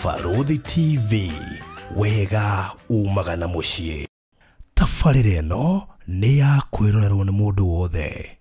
Barũthi TV, wega umaga na mũciĩ. Tabarĩra ĩno nĩ ya kwĩrorerwo nĩ mũndũ wothe.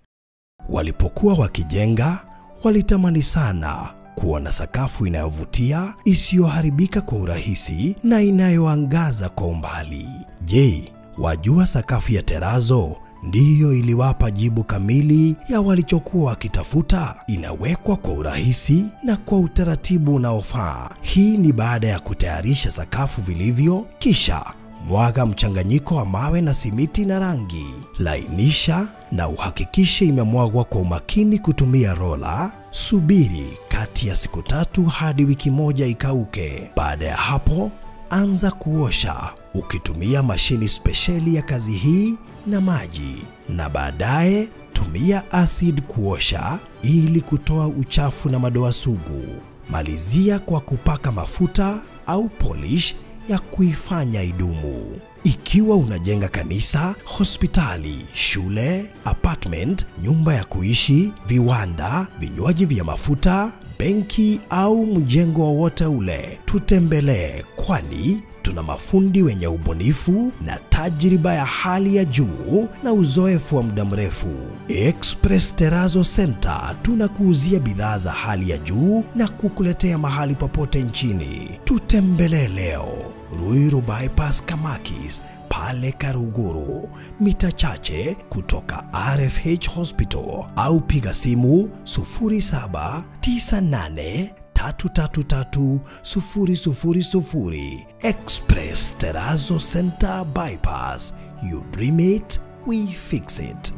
Walipokuwa wakijenga, walitamani sana kuona sakafu inayovutia, isiyoharibika kwa urahisi na inayoangaza kwa umbali. Je, wajua sakafu ya terazo ndiyo iliwapa jibu kamili ya walichokuwa wakitafuta? Inawekwa kwa urahisi na kwa utaratibu unaofaa. Hii ni baada ya kutayarisha sakafu vilivyo, kisha mwaga mchanganyiko wa mawe na simiti na rangi. Lainisha na uhakikishe imemwagwa kwa umakini kutumia rola. Subiri kati ya siku 3 hadi wiki 1 ikauke. Baada ya hapo, anza kuosha ukitumia mashini spesheli ya kazi hii na maji, na baadaye tumia acid kuosha ili kutoa uchafu na madoa sugu. Malizia kwa kupaka mafuta au polish ya kuifanya idumu. Ikiwa unajenga kanisa, hospitali, shule, apartment, nyumba ya kuishi, viwanda, vinywaji vya mafuta, benki au mjengo wowote ule, tutembelee, kwani tuna mafundi wenye ubunifu na tajriba ya hali ya juu na uzoefu wa muda mrefu. Express Terrazzo Center tunakuuzia bidhaa za hali ya juu na kukuletea mahali popote nchini. Tutembelee leo Ruiru Bypass Kamakis pale Karuguru, mita chache kutoka RFH Hospital, au piga simu 0798 333 000. Express Terrazzo Center Bypass. You dream it, we fix it.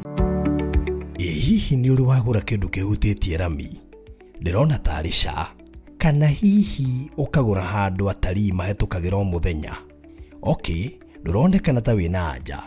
Hihi nĩ ũrĩ wagũra kĩndũ kĩhutĩtie rami? Ndĩrona tarĩ ca, kana hihi ũkagũra handũ atarii mahĩtũkagĩra o mũthenya. Okay, ndũronekana ta wĩna anja.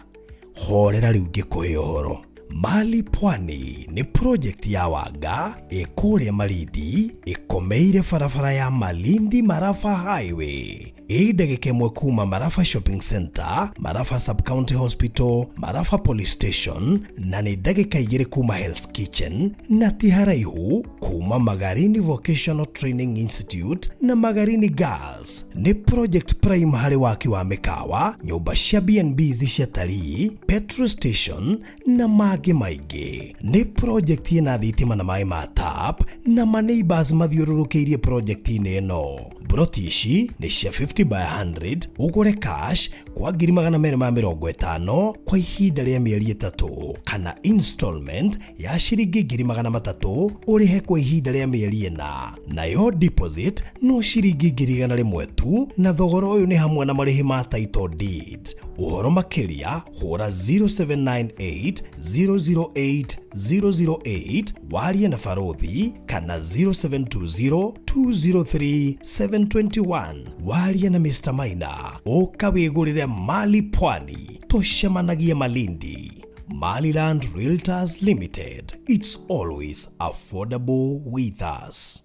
Horera rĩu ngĩkũhe ũhoro. Mali Pwani ni project ya Wanga ĩkũrĩa Malindi, ĩkomeire barabara ya Malindi Marafa Highway. Ĩ ndagĩka ĩmwe kuma Marafa Shopping Center, Marafa Sub-County Hospital, Marafa Police Station, na nĩ ndagĩka 2 kuma Hell's Kitchen, na ti haraihu kuma Magarini Vocational Training Institute na Magarini Girls. Nĩ project prime harĩ waki wa mĩkawa, nyũmba cia B&B cia talii, petrol station na mangĩ maingĩ. Nĩ project ĩna thitima na maĩ ma tap na ma neighbors mathiũrũrũkĩirie project-inĩ ĩno. Broti ici nĩ cia 50 by 100, ũgũre cash kwa 250,000 kwa ihinda rĩa mĩeri 3, kana installment ya ciringi 300,000 ũrĩhe kwa ihinda rĩa mĩeri 4. Nayo deposit no ciringi 100,000 tu, na thogora ũyũ nĩ hamwe na marĩhi ma title deed. Ũhoro makĩria hũra 0798 008 008 warie na Barothi, kana 0720 203 721 warie na Mr. Maina. Ũka wĩgũrĩre Mali Pwani, tũcemanagie Malindi. Maliland Realtors Limited. It's always affordable with us.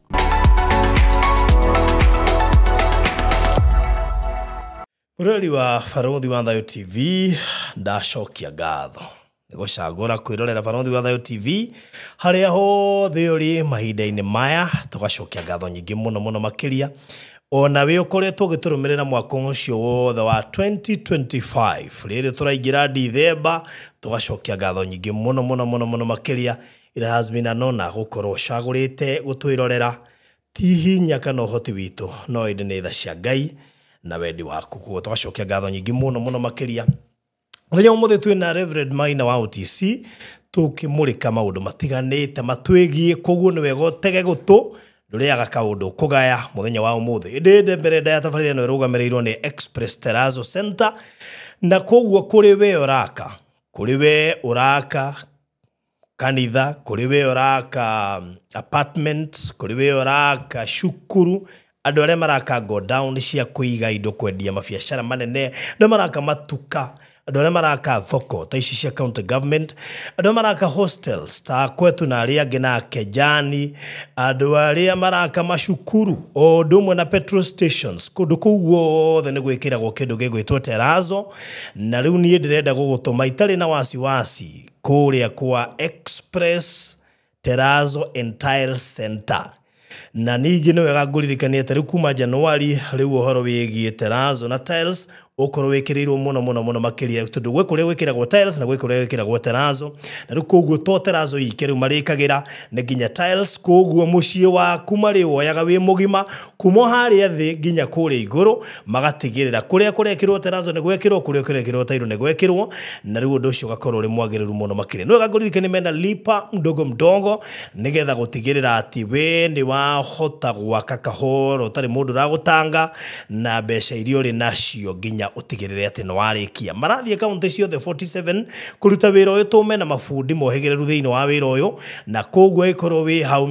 Mũrori wa Barothi wa Thayo TV, ndacokia ngatho nĩ gũcagũra kwĩrorera Barothi wa Thayo TV harĩa hothe ũrĩ mahinda-inĩ maya. Tũgacokia ngatho nyingĩ mũno mũno makĩria ona wĩ ũkoretwo ũgĩtũrũmĩrĩra mwaka ũcio wothe wa 2025. Rĩrĩ tũraingĩra Dithemba, tũgacokia ngatho nyingĩ mũno mũno mũno mũno makĩria. It has been an honor gũkorwo ũcagũrĩte gũtwĩrorera. Ti hinya kana ũhoti witũ, no ĩndĩ nĩ tha cia Ngai na wendi waku. Koguo tũgacokia ngatho nyingĩ mũno mũno makĩria. Mũthenya ũmũthĩ twĩna Reverend Maina wa OTC tũkĩmũrĩka maũndũ matiganĩte matwĩgiĩ, koguo nĩ wega ũtege gũtũ, ndũrĩaga kaũndũ kũgaya mũthenya wa ũmũthĩ. Ĩndĩ mbere ndaya tabarĩra ĩno ĩrũgamĩrĩirwo nĩ Express Terrazzo Center, na koguo kũrĩ we ũraka, kũrĩ we ũraka kanitha, kũrĩ we ũraka apartment, kũrĩ we ũraka cukuru, andũ arĩa maraka godown cia kũiga indo, kwendia mabiacara manene, andũ maraka matuka, andũ arĩa maraka thoko ta ici cia county government, andũ arĩa maraka hostels ta kwetu na arĩa angĩ na Kejani, andũ arĩa maraka macukuru o ũndũ ũmwe na petrol stations, kũndũ kũu guothe nĩ gwĩkĩragwo kĩndũ gĩgwĩtwo terazo. Na rĩu niĩ ndĩrenda gũgũtũma itarĩ na wasiwasi kũrĩa kwa Express Terrazzo and Tile Center. Na ningĩ nĩ wega ngũririkanie ta rĩu kuma Januari rĩu ũhoro wĩgiĩ terrazzo na tiles ũkorwo wĩkĩrĩirwo mũno mũno mũno makĩria, tondũ gwĩ kũrĩa gwĩkĩragwo tiles na gwĩ kũrĩa gwĩkĩragwo terrazzo. Na rĩu koguo to terrazzo ike rĩu marĩkagĩra, nĩ nginya tiles. Koguo mũciĩ waku marĩwoyaga wĩ mũgima kuma harĩa thĩ nginya kũrĩa igũrũ, magatigĩrĩra kũrĩa kũrekĩrwo terrazzo nĩ gwekĩrwo, kũrĩa kũrekĩrwo tairo nĩ gwekĩrwo, na rĩu ũndũ ũcio ũgakorwo ũrĩ mwagĩrĩru mũno makĩria. Nĩ wega ngũririkanie mena lipa mdogo mdogo, nĩgetha gũtigĩrĩra atĩ we nĩ wahota gwaka kahora ũtarĩ mũndũ ũragũtanga, na mbeca iria ũrĩ nacio nginya ũtigĩrĩre atĩ nĩ warĩkia. Marathiĩ kaunti ciothe 47 kũruta wĩra ũyũ, tũme na mabundi mohĩgĩrĩru thĩinĩ wa wĩra ũyũ, na koguo ĩkorwo wĩ hau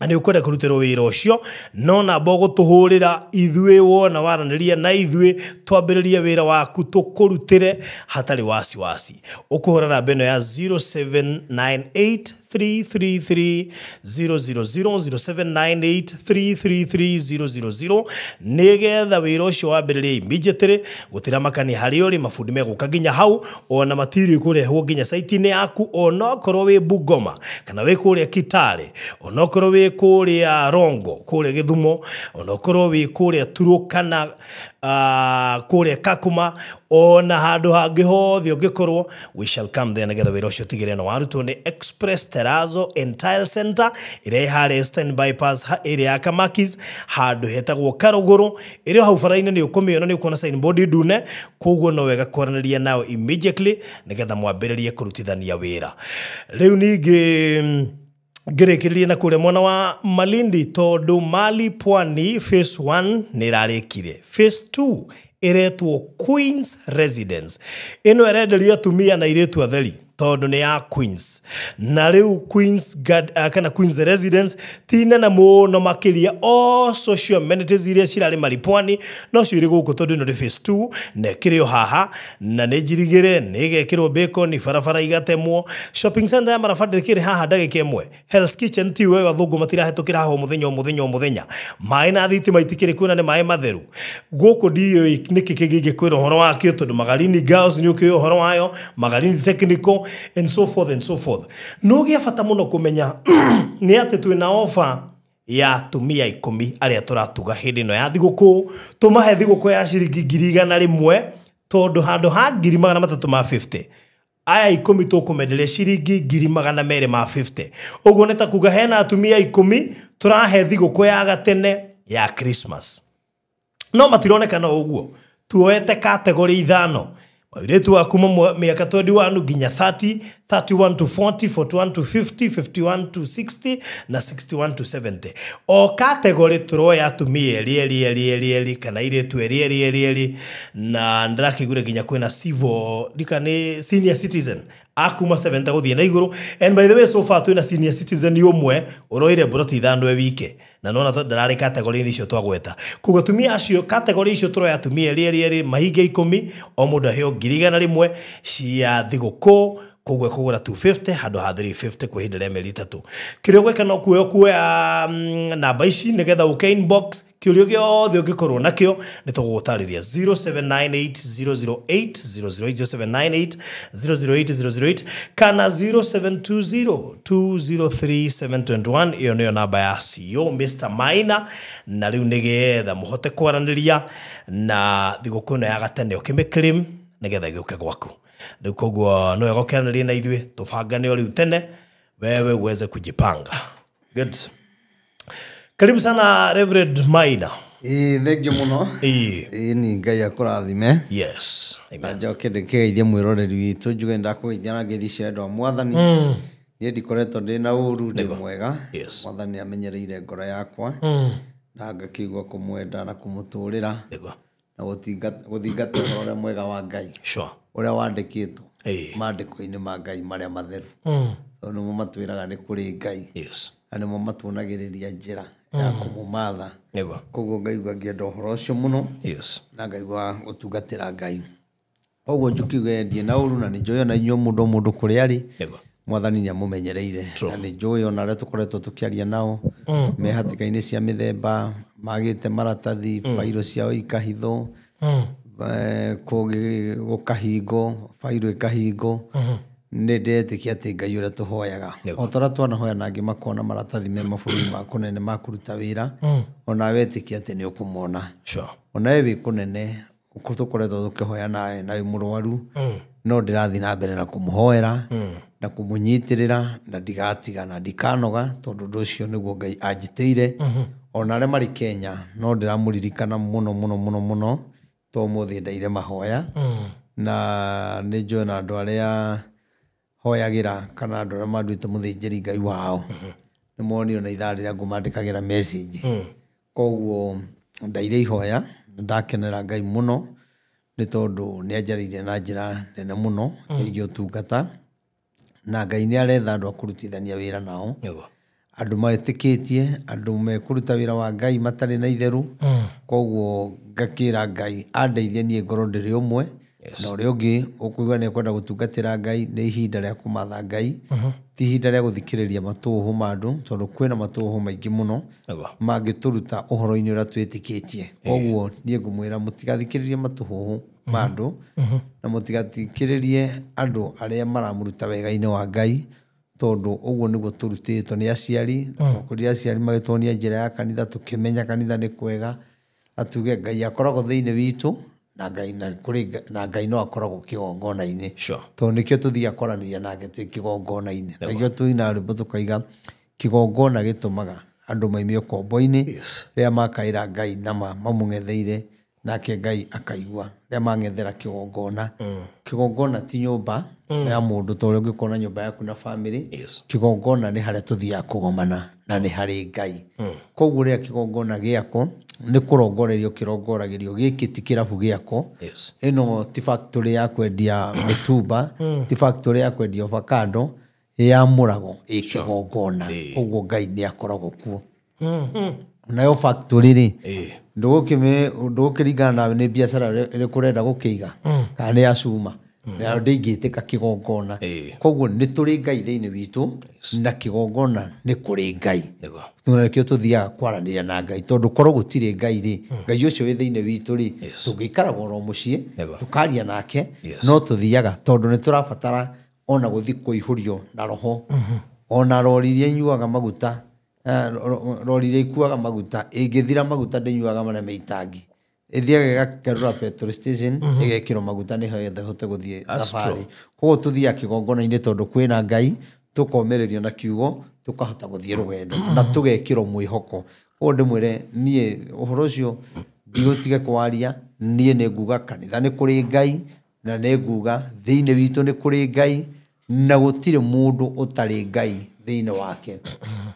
nĩ ũkwenda kũrutĩrwo wĩra ũcio, no namba ũgũtũhũrĩra ithuĩ, wona waranĩria na ithuĩ twambĩrĩrie wĩra waku tũkũrutĩre hatarĩ wasiwasi. Ũkũhũra namba ĩno ya 0798 333 000, 0798 333 000, nĩgetha wĩra ũcio wambĩrĩrie immediately. Gũtiramakania harĩa ũrĩ, mabundi megũka nginya hau, ona matirĩ kũrehwo nginya site-inĩ yaku, onokorwo wĩ Bungoma kana wĩ kũrĩa Kitale, onokorwo wĩ kũrĩa Rongo, kũrĩa Gĩthumo, onokorwo wĩ kũrĩa Turukana, kũrĩa Kakuma, ona handũ hangĩ hothe ũngĩkorwo, we shall come there, nĩgetha wĩra ũcio ũtigĩrĩre nĩ warutwo nĩ Express Terrazzo and Tile Center ĩrĩa ĩ harĩa Eastern Bypass area ya Kamakis, handũ hetagwo Karũgũrũ, ĩrĩ o hau bara-inĩ, nĩ ũkũmĩona, nĩ ũkuona signboard ndune. Koguo no wega kwaranĩria nao immediately nĩgetha mwambĩrĩrie kũrutithania wĩra. Rĩu ningĩ ngĩrĩkĩrĩria na kũrĩa mwena wa Malindi, tondũ Mali Pwani phase 1 nĩ ĩrarĩkire, phase 2 ĩretwo Queens Residence. Ĩno ĩrenderio atumia na airĩtu atheri, tondũ nĩ ya Queens. Na rĩu Queens Guard, kana Queens Residence ti nene mũno makĩria, o social amenities iria cirarĩ Mali Pwani nocio irĩ gũkũ, tondũ ĩno nĩ phase 2 na ĩkĩrĩ o haha, na nĩ njirigĩre nĩ ĩgekĩrwo bacon, barabara igatemwo, shopping center ya Marabanda ĩkĩrĩ haha ndagĩka ĩmwe, Hell's Kitchen ti wewe, athũngũ matirahĩtũkĩra haha o mũthenya o mũthenya o mũthenya, maĩ na thitima itikĩrĩ kuo na nĩ maĩ matheru gũkũ. Ndiũĩ nĩkĩ kĩngĩ ingĩkwĩra ũhoro wakĩo, tondũ Magarini Girls nĩ ũkĩũĩ ũhoro wayo, Magarini Technical and so forth and so forth. No gĩa bata mũno kũmenya nĩ atĩ twĩna offer ya atumia 10 arĩa tũratuga hĩndĩ ĩno ya thigũkũ, tũmahe thigũkũ ya ciringi 100,000, tondũ handũ ha 350,000, aya 10 tũkũmenderia ciringi 250,000. Ũguo nĩ ta kuga hena atumia 10 tũrahe thigũkũ ya gatene ya Christmas, no matironekana ũguo. Tuoete category 5, airĩtu a kuma mĩaka 21 nginya 30, 31 to 40, 41 to 50, 51 to 60 na 61 to 70. O category tũroya atumia erĩ erĩ erĩ erĩ erĩ kana airĩtu erĩ erĩ erĩ erĩ, na ndĩrakĩigure nginya kwĩna civil ndika nĩ senior citizen akuma 70 gũthiĩ na igũrũ. And by the way, so far twĩna senior citizen ũmwe ũroire mburoti 5 e wike, na nona ndararĩ category-inĩ icio twagweta. Koguo atumia acio, category icio tũroya atumia erĩ erĩ erĩ mahinge 10, o mũndũ aheo 100,000 cia thigũkũ. Koguo ekũgũra 250 handũ ha 350 kwa ihinda rĩa mĩeri 3. Kĩrĩa ũgwĩka no kuoya kuoya namba ici nĩgetha ũke inbox, kĩũria gĩothe ũngĩkorwo nakĩo nĩ tũgũgũtarĩria. 0798 008 008, 0798 008 008 kana 0720 203 721. Ĩyo nĩyo namba ya CEO Mr. Maina, na rĩu nĩgetha mũhote kwaranĩria na thigũkũ ĩno ya gatene ũkĩmĩclaim nĩgetha ĩgĩũke gwaku. Rĩu koguo no wega ũkĩaranĩria na ithuĩ, tũbangane o rĩu tene wewe uweze kujipanga. Good. Karibu sana, Reverend Maina. Ĩĩ, thengiũ mũno. Ĩĩ, ni Ngai akũrathime. Yes. Na Amen. njoke ndĩkĩgeithie mwĩroreri witũ, njuge nĩndakũgeithia na ngeithi cia wendo wa Mwathani. Niĩ ndikoretwo ndĩ na ũru, ndĩ mwega. Mwathani amenyereire ngoro yakwa na ngakĩigua kũmwenda na kũmũtũrĩra na gũthingata ũhoro ũrĩa mwega wa Ngai ũrĩa wandĩkĩtwo maandĩko-inĩ ma Ngai marĩa matheru, tondũ nĩmo matwĩraga nĩ kũrĩ Ngai na nĩmo matuonagĩrĩria njĩra ya kũmũmatha. Koguo ngaigua ngĩenda ũhoro ũcio mũno na ngaigua gũtungatĩra Ngai. Koguo njũkiuge ndiĩ na ũru, na nĩ njũĩ ona inyuĩ mũndũ o mũndũ kũrĩa arĩ, Mwathani nĩ amũmenyereire, na nĩ njũĩ ona arĩa tũkoretwo tũkĩaria nao me hatĩka-inĩ cia mĩthemba, magĩte maratathi, bairũ ciao ikahithwo, kũngĩ gũkahingwo, bairũ ĩkahingwo. Nĩ ndĩretĩkia atĩ Ngai ũrĩa tũhoyaga o ta ũrĩa twanahoya na angĩ makona maratathi me mabũrũri ma kũnene ma kũruta wĩra, ona wetĩkia atĩ nĩ ũkũmona. Ona we wĩ kũnene tũkoretwo tũkĩhoya nawe na wĩ mũrwaru, no ndĩrathiĩ na mbere na kũmũhoera na kũmũnyitĩrĩra na ndigatiga na ndikanoga, tondũ ũndũ ũcio nĩguo Ngai anjĩtĩire. Ona arĩa marĩ Kenya no ndĩramũririkana mũno mũno mũno mũno, to ũmũthĩ ndaire mahoya na nĩ njũĩ na andũ arĩa hoyagĩra kana andũ arĩa manduĩte mũthĩnjĩri Ngai wao nĩ monire na ithaa rĩrĩa ngũmandĩkagĩra message. Koguo ndaire ihoya na ndakenera Ngai mũno nĩ tondũ nĩ anjarĩirie na njĩra nene mũno ĩgiĩ ũtungata, na Ngai nĩ aretha andũ a kũrutithania wĩra nao, andũ metĩkĩtie, andũ mekũruta wĩra wa Ngai matarĩ na itheru. Koguo ngakĩra Ngai andeithie niĩ ngorwo ndĩrĩ ũmwe na ũrĩa ũngĩ ũkũigua nĩ ekwenda gũtungatĩra Ngai. Nĩ ihinda rĩa kũmatha Ngai, ti ihinda rĩa gũthikĩrĩria matũhũhũ ma andũ, tondũ kwĩna matũhũhũ maingĩ mũno mangĩtũruta ũhoro-inĩ ũrĩa twĩtĩkĩtie. Koguo niĩ ngũmwĩra mũtigathikĩrĩrie matũhũhũ ma andũ na mũtigathikĩrĩrie andũ arĩa maramũruta wega-inĩ wa Ngai, tondũ ũguo nĩguo tũrutĩtwo nĩ aciari. Twakũrire aciari magĩtuonia njĩra ya kanitha, tũkĩmenya kanitha nĩ kwega, atuge Ngai akoragwo thĩinĩ witũ na Ngai na kũrĩ na Ngai no akoragwo kĩgongona-inĩ. Tondũ nĩkĩo tũthiaga kwaranĩria nake twĩ kĩgongona-inĩ. Nĩkĩo tũinaga rwĩmbo tũkaiga kĩgongona gĩtũmaga andũ maime ũkombo-inĩ, rĩrĩa makaĩra Ngai na mamũng'etheire nake Ngai akaigua rĩrĩa mang'ethera kĩgongona. Kĩgongona ti nyũmba ya mũndũ, ta ũrĩa ũngĩkorwo na nyũmba yaku na family. Kĩgongona nĩ harĩa tũthiaga kũgomana na nĩ harĩ Ngai. Koguo rĩrĩa kĩgongona gĩakwo nĩ kũrongorerio kĩrongoragĩrio, gĩkĩ ti kĩrabu gĩakwo. Ĩno ti factory ya kwendia mĩtumba, ti factory ya kwendia avocado, ya mũrago ĩ kĩgongona. Ũguo Ngai nĩ akoragwo kuo. Nayo factory rĩ, ndũgũkĩringana nawe nĩ biacara ĩrĩkũ ũrenda gũkĩiga, kana nĩ ya cuma, nayo ndĩingĩtĩka kĩgongona. Koguo nĩ tũrĩ Ngai thĩinĩ witũ na kĩgongona nĩ kũrĩ Ngai. Na nĩkĩo tũthiaga kwaranĩria na Ngai, tondũ korwo gũtirĩ Ngai rĩ, Ngai ũcio wĩ thĩinĩ witũ rĩ, tũngĩikaraga oro mũciĩ tũkaria nake, no tũthiaga tondũ nĩ tũrabatara ona gũthiĩ kũihũrio na roho. Ona rori iria inyuaga maguta, rori iria ikuaga maguta ĩngĩthira maguta ndĩnyuaga marĩa me itangi, ĩthiaga ĩgakerũra petrol station ĩgekĩrwo maguta nĩgetha ĩhote gũthiĩ thabarĩ. Koguo tũthiaga kĩgongona-inĩ tondũ kwĩna Ngai, tũkomĩrĩrio na kiugo, tũkahota gũthiĩ rũgendo na tũgekĩrwo mwĩhoko. Koguo ndĩmwĩre niĩ ũhoro ũcio ndigũtige kwaria, niĩ nĩ nguga kanitha nĩ kũrĩ Ngai, na nĩ nguga thĩinĩ witũ nĩ kũrĩ Ngai, na gũtirĩ mũndũ ũtarĩ Ngai thĩinĩ wake,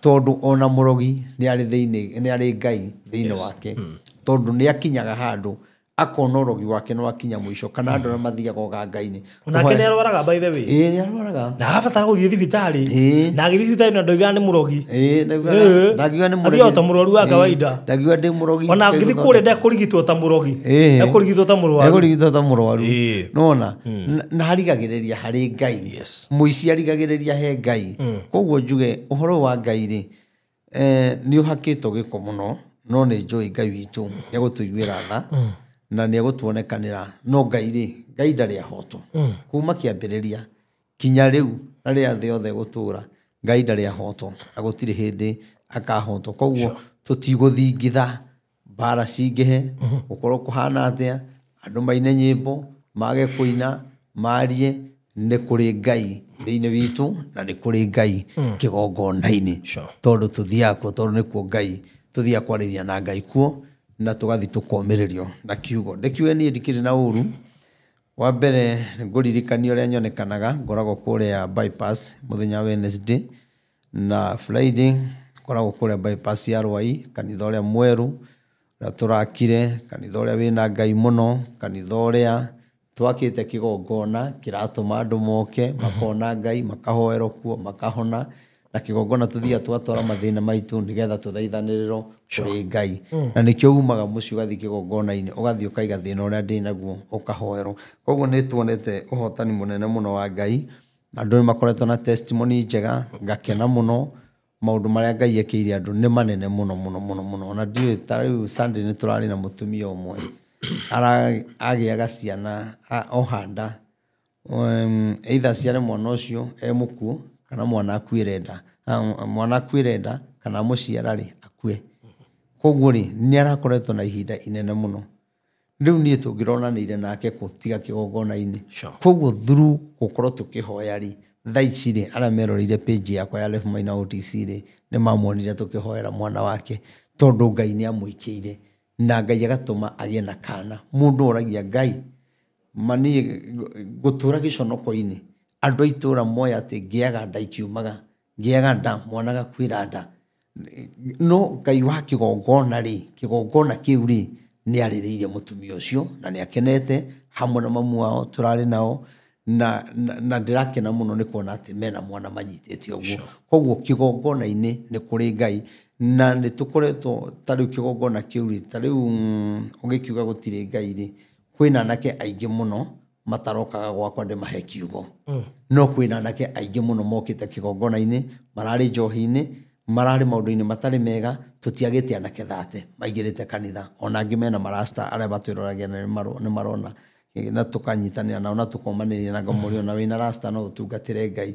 tondũ ona mũrogi nĩ arĩ thĩinĩ, nĩ arĩ Ngai thĩinĩ wake, tondũ nĩ akinyaga handũ akona ũrogi wake nĩ wakinya mũico, kana andũ arĩa mathiaga ũganga-inĩ. Onake nĩ arwaraga, by the way. Ĩĩ, nĩ arwaraga. Na abatara gũthiĩ thibitarĩ. Na agĩthiĩ thibitarĩ na ndoigaga nĩ mũrogi. Ĩĩ, ndangiuga nĩ mũrogi. Athiaga ta mũrwaru wa kawaida. Ndangiuga ndĩ mũrogi. Ona angĩthiĩ kũrĩa ndekũrigitwo ta mũrogi. Ekũrigitwo ta mũrwaru. Ekũrigitwo ta mũrwaru. Nĩwona? Na harigagĩrĩria harĩ Ngai. Mũici arigagĩrĩria he Ngai. Koguo njuge ũhoro wa Ngai rĩ, nĩ ũhakĩtwo gĩko mũno, no nĩ njũĩ Ngai witũ nĩ egũtũiguĩra tha na nĩ egũtuonekanĩra. No Ngai rĩ, Ngai ndarĩ ahotwo. Kuma kĩambĩrĩria kinya rĩu na rĩrĩa thĩ yothe ĩgũtũra, Ngai ndarĩ ahotwo na gũtirĩ hĩndĩ akahotwo. Koguo tũtigũthingitha mbara cingĩhe, gũkorwo kũhana atĩa, andũ maine nyĩmbo, mage kũina, marie, nĩ kũrĩ Ngai thĩinĩ witũ na nĩ kũrĩ Ngai kĩgongona-inĩ. Tondũ tũthiaga kuo, tondũ nĩkuo Ngai tũthiaga kwarĩria na Ngai kuo, na tũgathiĩ tũkomĩrĩrio na kiugo. Ndĩkiuge niĩ ndikĩrĩ na ũru. Wa mbere ngũririkania ũrĩa nyonekanaga, ngoragwo kũrĩa bypass mũthenya wa Wednesday na Friday, ngoragwo kũrĩa bypass ya Rwai, kanitha ũrĩa mwerũ ũrĩa tũrakire, kanitha ũrĩa wĩna Ngai mũno, kanitha ũrĩa twakĩte kĩgongona kĩratũma andũ moke makona Ngai, makahoerwo kuo, makahona. Na kĩgongona tũthiaga tũgatwara mathĩna maitũ nĩgetha tũthaithanĩrĩrwo kũrĩ Ngai. Na nĩkĩo umaga mũciĩ ũgathiĩ kĩgongona-inĩ, ũgathiĩ ũkaiga thĩna ũrĩa ndĩ naguo, ũkahoerwo. Koguo nĩ tuonete ũhotani mũnene mũno wa Ngai, na andũ nĩ makoretwo na testimony njega, ngakena mũno. Maũndũ marĩa Ngai ekĩire andũ nĩ manene mũno mũno mũno mũno. Ona ndiũĩ ta rĩu Sunday nĩ tũrarĩ na mũtumia ũmwe agĩaga ciana ohanda, Either aciare mwana ũcio e mũkuũ kana mwana akuĩre nda, mwana akuĩre nda kana mũciara rĩ akue. Koguo rĩ nĩ arakoretwo na ihinda inene mũno. Rĩu niĩ tũngĩronanĩire nake kũ tiga kĩgongona-inĩ. Koguo through gũkorwo tũkĩhoya rĩ, thaa ici rĩ arĩa meroreire page yakwa ya Left Maina OTC rĩ nĩ mamuonire tũkĩhoera mwana wake, tondũ Ngai nĩ amwĩkĩire na Ngai agatũma agĩe na kana. Mũndũ oragia Ngai ma niĩ ngũtũra gĩconoko-inĩ, andũ a itũra moya atĩ ngĩaga nda ikiumaga, ngĩaga nda mwana agakuĩra nda. No Ngai wa kĩgongona rĩ, kĩgongona kĩu rĩ nĩ arĩrĩirie mũtumia ũcio na nĩ akenete hamwe na mamu wao tũrarĩ nao, na ndĩrakena mũno nĩ kuona atĩ mena mwana manyitĩte ũguo. Koguo kĩgongona-inĩ nĩ kũrĩ Ngai, na nĩ tũkoretwo ta rĩu kĩgongona kĩu rĩ, ta rĩu ũgĩkiuga gũtirĩ Ngai rĩ, kwĩna anake aingĩ mũno matarokaga gwakwa ndĩmahe kiugo. No kwĩna anake aingĩ mũno mokĩte kĩgongona-inĩ, mararĩ njohi-inĩ, mararĩ maũndũ-inĩ matarĩ mega, tũtiagĩte anake thate maingĩrĩte kanitha. Ona angĩ mena marasta arĩa matwĩroragia na nĩ marona, na tũkanyitanĩra nao na tũkomanĩria na ngamũria ona wĩna rasta no ũtungatĩre Ngai.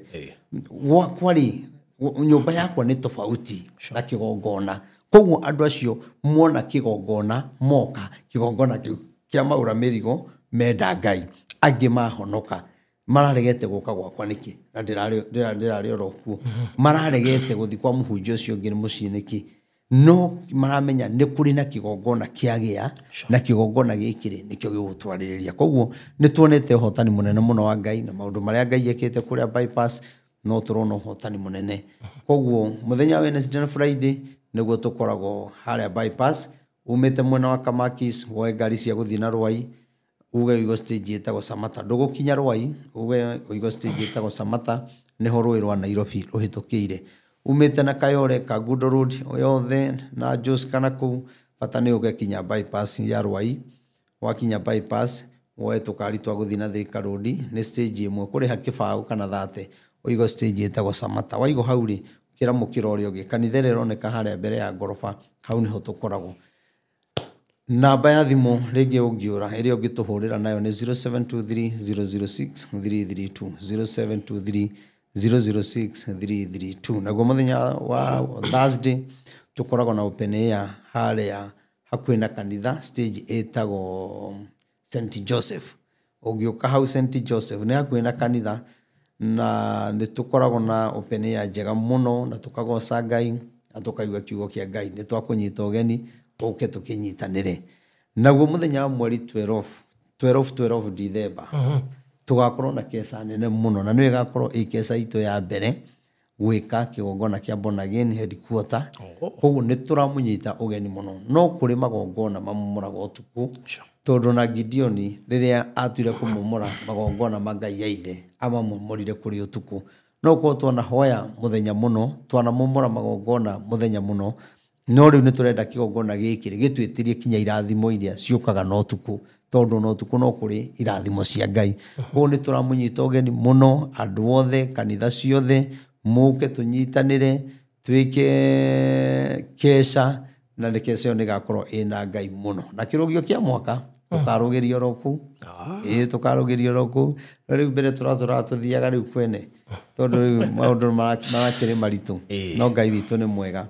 Gwakwa rĩ, nyũmba yakwa nĩ tofauti na kĩgongona. Koguo andũ acio mona kĩgongona moka, kĩgongona kĩu kĩa maũra mĩrigo menda Ngai, angĩ mahonoka mararegete gũka gwakwa nĩkĩ na ndĩrarĩ oro kuo, mararegete gũthiĩ kwa mũhunjia ũcio ũngĩ mũciĩ nĩkĩ, no maramenya nĩ kũrĩ na kĩgongona kĩagĩa na kĩgongona gĩkĩ rĩ nĩkĩo gĩgũtwarĩrĩria. Koguo nĩ tuonete ũhotani mũnene mũno wa Ngai na maũndũ marĩa Ngai ekĩte kũrĩa bypass, no tũrona ũhotani mũnene. Koguo mũthenya wa Wednesday na Friday nĩguo tũkoragwo harĩa bypass, umĩte mwena wa Kamakis woe ngari cia gũthiĩ na Rwai, uge ũigo stage ĩtagwo Samata, ndũgũkinya Rwai uge ũigo stage ĩtagwo Samata, nĩho rũĩ rwa Nairobi rũhĩtũkĩire. Umĩte na Kayole Kangundo Road yothe na Jos kana kũu, bata nĩ ũge kinya bypass ya Rwai. Wakinya bypass woe tũkari twa gũthiĩ na Thika Road, nĩ stage ĩmwe kũrĩha kĩbaũ kana thate, ũigo stage ĩtagwo Samata. Waigo hau rĩ kĩra mũkĩra ũrĩa ũngĩ, kanitha ĩrĩa ĩroneka harĩa mbere ya ngoroba, hau nĩho tũkoragwo. Namba ya thimũ rĩngĩ ũngĩũra ĩrĩa ũngĩtũhũrĩra nayo nĩ 0723 006 332, 0723 006 332. Naguo mũthenya wa Thursday tũkoragwo na open air harĩa hakuhĩ na kanitha, stage ĩtagwo St Joseph. Ũngĩũka hau St Joseph nĩ hakuhĩ na kanitha, na nĩ tũkoragwo na open air njega mũno, na tũkagoca Ngai na tũkaigua kiugo kĩa Ngai. Nĩ twakũnyita ũgeni ũke tũkĩnyitanĩre. Naguo mũthenya wa mweri 12 December tũgakorwo na keca nene mũno, na nĩyo ĩgakorwo ĩ keca itũ ya mbere gwĩka kĩgongona kĩa Born Again headquarter. Koguo nĩ tũramũnyita ũgeni mũno. No kũrĩ magongona mamomoragwo ũtukũ, tondũ na Gideoni rĩrĩa atuire kũmomora magongona ma Ngai ya ithe amamomorire kũrĩ ũtukũ. No korwo twanahoya mũthenya mũno, twanamomora magongona mũthenya mũno, no rĩu nĩ tũrenda kĩgongona gĩkĩ gĩtwĩtirie kinya irathimo iria ciũkaga na ũtukũ, tondũ na ũtukũ no kũrĩ irathimo cia Ngai. Koguo nĩ tũramũnyita ũgeni mũno andũ othe, kanitha ciothe, mũke tũnyitanĩre twĩke keca, na nĩ keca ĩyo nĩ ĩgakorwo ĩna Ngai mũno. Na kĩrũgio kĩa mwaka tũkarũgĩria oro kũu. Ĩĩ tũkarũgĩria oro kũu. No rĩu mbere tũratũraga tũthiaga rĩu kwene, tondũ rĩu maũndũ marakĩrĩ maritũ, no Ngai witũ nĩ mwega.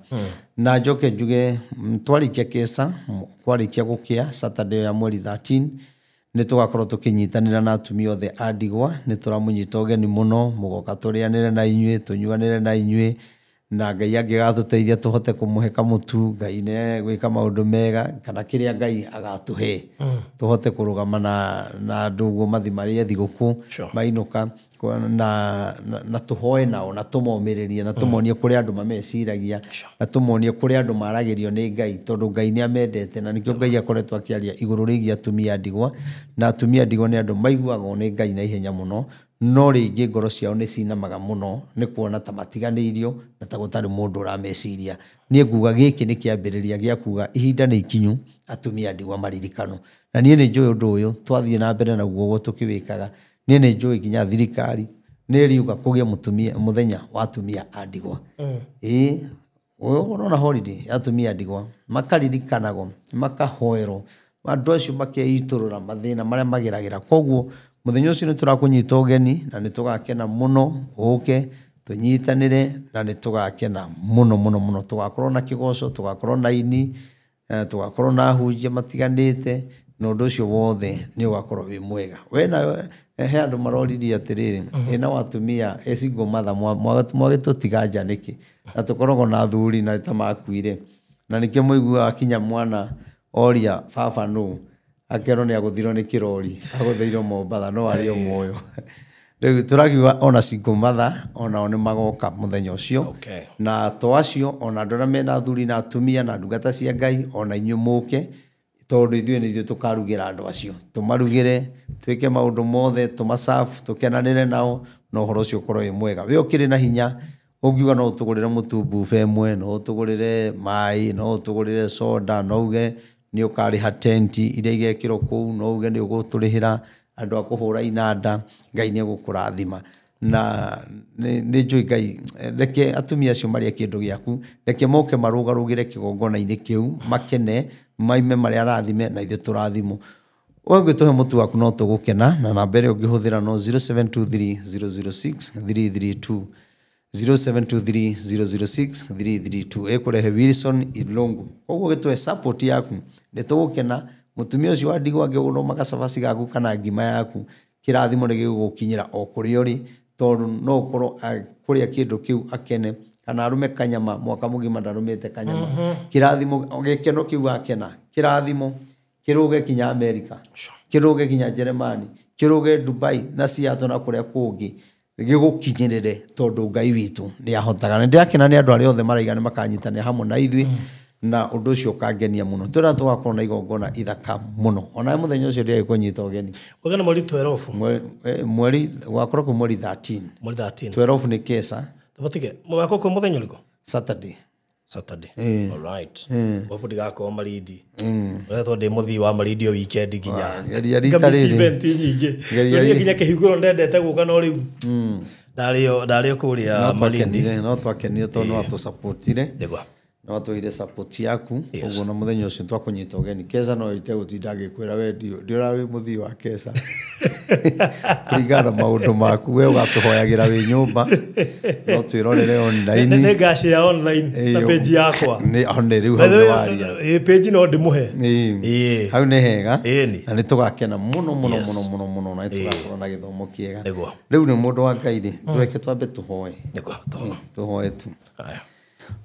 Na njoke njuge twarĩkia keca, kwarĩkia gũkĩa Saturday ya mweri 13 nĩ tũgakorwo tũkĩnyitanĩra na atumia othe a ndigwa. Nĩ tũramũnyita ũgeni mũno, mũgoka tũrĩanĩre na inyuĩ, tũnyuanĩre na inyuĩ, na Ngai angĩgatũteithia tũhote kũmũhe kamũtu, Ngai nĩ gwĩka maũndũ mega, kana kĩrĩa Ngai agatũhe tũhote kũrũgama na andũ ũguo mathi marĩe thigũkũ mainũka, na tũhoe nao, na tũmomĩrĩrie, na tũmonie kũrĩa andũ mameciragia, na tũmonie kũrĩa andũ maragĩrio nĩ Ngai, tondũ Ngai nĩ amendete, na nĩkĩo Ngai akoretwo akĩaria igũrũ rĩgiĩ atumia ndigwa. Na atumia ndigwa nĩ andũ maiguagwo nĩ Ngai na ihenya mũno, no rĩngĩ ngoro ciao nĩ cinamaga mũno nĩ kuona ta matiganĩirio na ta gũtarĩ mũndũ ũrameciria. Niĩ nguga gĩkĩ nĩ kĩambĩrĩria gĩa kuga ihinda nĩ ikinyu atumia ndigwa maririkano. Na niĩ nĩ njũĩ ũndũ ũyũ twathiĩ na mbere naguo ũguo tũkĩwĩkaga, niĩ nĩ njũĩ nginya thirikari nĩ ĩriuga kũgĩe mũtumia mũthenya wa atumia a ndigwa. Ĩĩ ũrona holiday ya atumia a ndigwa, makaririkanagwo, makahoerwo, andũ acio makeitũrũra mathĩna marĩa mageragĩra. Koguo Mũthenya ũcio nĩ tũrakũnyita ũgeni na nĩ tũgakena mũno ũke tũnyitanĩre na nĩ tũgakena mũno mũno mũno. Tũgakorwo na kĩgoco, tũgakorwo na ini, tũgakorwo na ahunjia matiganĩte, na ũndũ ũcio wothe nĩ ũgakorwo wĩ mwega. We nawe he andũ maroririe atĩrĩrĩ, ĩna watumia ĩ single mother mwagĩtũtiga nja nĩkĩ? Na tũkoragwo na athuri na ta makuire. Na nĩkĩo mũiguaga kinya mwana oria baba nũ, akerwo nĩ agũthirwo nĩ kĩrori, agũthĩirwo Mombatha no arĩ o muoyo. Rĩu tũrakiuga ona single mother onao nĩ magoka mũthenya ũcio. Na to acio ona andũ arĩa mena athuri na atumia na ndungata cia Ngai ona inyuĩ mũke, tondũ ithuĩ nĩ ithuĩ tũkarugĩra andũ acio, tũmarugĩre, twĩke maũndũ mothe, tũmacabu, tũkenanĩre nao, na ũhoro ũcio ũkorwo wĩ mwega. We ũkĩrĩ na hinya ũngiuga no ũtũgũrĩre mũtu bufe ĩmwe, no ũtũgũrĩre maĩ, no ũtũgũrĩre soda, no uge nĩ ũkarĩha tenti iria igekĩrwo kũu, no uge nĩ ũgũtũrĩhĩra andũ a kũhũra inanda, Ngai nĩ egũkũrathima. Na nĩ njũĩ Ngai, reke atumia acio marĩe kĩndũ gĩaku, reke moke marũgarũgĩre kĩgongona-inĩ kĩu, makene, maime marĩa arathime na ithuĩ tũrathimwo. We ũngĩtũhe mũtu waku no tũgũkena, na namba ĩrĩa ũngĩhũthĩra no 0723 006 332. 0723 006 332 ĩkũrehe Wilson Ilongo. Koguo gĩtũhe support yaku, nĩ tũgũkena. Mũtumia ũcio wa ndigwa angĩgũrwo gacabaci gaku kana ngima yaku, kĩrathimo nĩ gĩgũgũkinyĩra o kũrĩa ũrĩ, tondũ no ũkorwo kũrĩa kĩndũ kĩu akene, kana arũme kanyama mwaka mũgima ndarũmĩte kanyama. Kĩrathimo gĩkeno kĩu akena, kĩrathimo kĩrũge kinya Amerika, kĩrũge kinya Jeremani, kĩrũge Dubai na Seattle na kũrĩa kũngĩ, gĩgũkinyĩrĩre tondũ Ngai witũ nĩ ahotaga. Na ndĩrakena nĩ andũ arĩa othe maraiga nĩ makanyitanĩra hamwe na ithuĩ, na ũndũ ũcio ũkangenia mũno. Twĩra tũgakorwo na igongona ithaka mũno. Onawe mũthenya ũcio ndĩagĩ kũnyita ũgeni. Ũgeni mweri 12. Mweri gwakorwo kwĩ mweri 13. Mweri 13. 12 nĩ kesa. Tabatige, mũgakorwo kwĩ mũthenya ũrĩkũ? Saturday. Saturday. All right. Wapo ndigakorwo Malindi. Ũretwo ndĩ mũthii wa Malindi o weekend nginya. Geria rita rĩrĩ. Event nyingĩ. Geria nginya kĩhingũro ndendete gũka no rĩu. Ndarĩo kũrĩa Malindi. No twakenire tondũ no atũsupportire. Nĩguo. No atũheire support yaku. Ũguo na mũthenya ũcio twakũnyita ũgeni. Kesa no ite gũtinda agĩkwĩra we ndiũra wĩ mũthii wa Kesa. Kũringana na maũndũ maku we ũgatũhoyagĩra wĩ nyũmba. No twĩrorere online. Nĩ ngashare online na page yakwa. Nĩ rĩu hau nĩ waria. Page no ndĩmũhe. Hau nĩ hega. Na nĩ tũgakena mũno mũno mũno mũno mũno na nĩ tũgakorwo na gĩthomo kĩega. Rĩu nĩ mũndũ wa Ngai rĩ, tũreke twambe tũhoe. Tũhoe tu.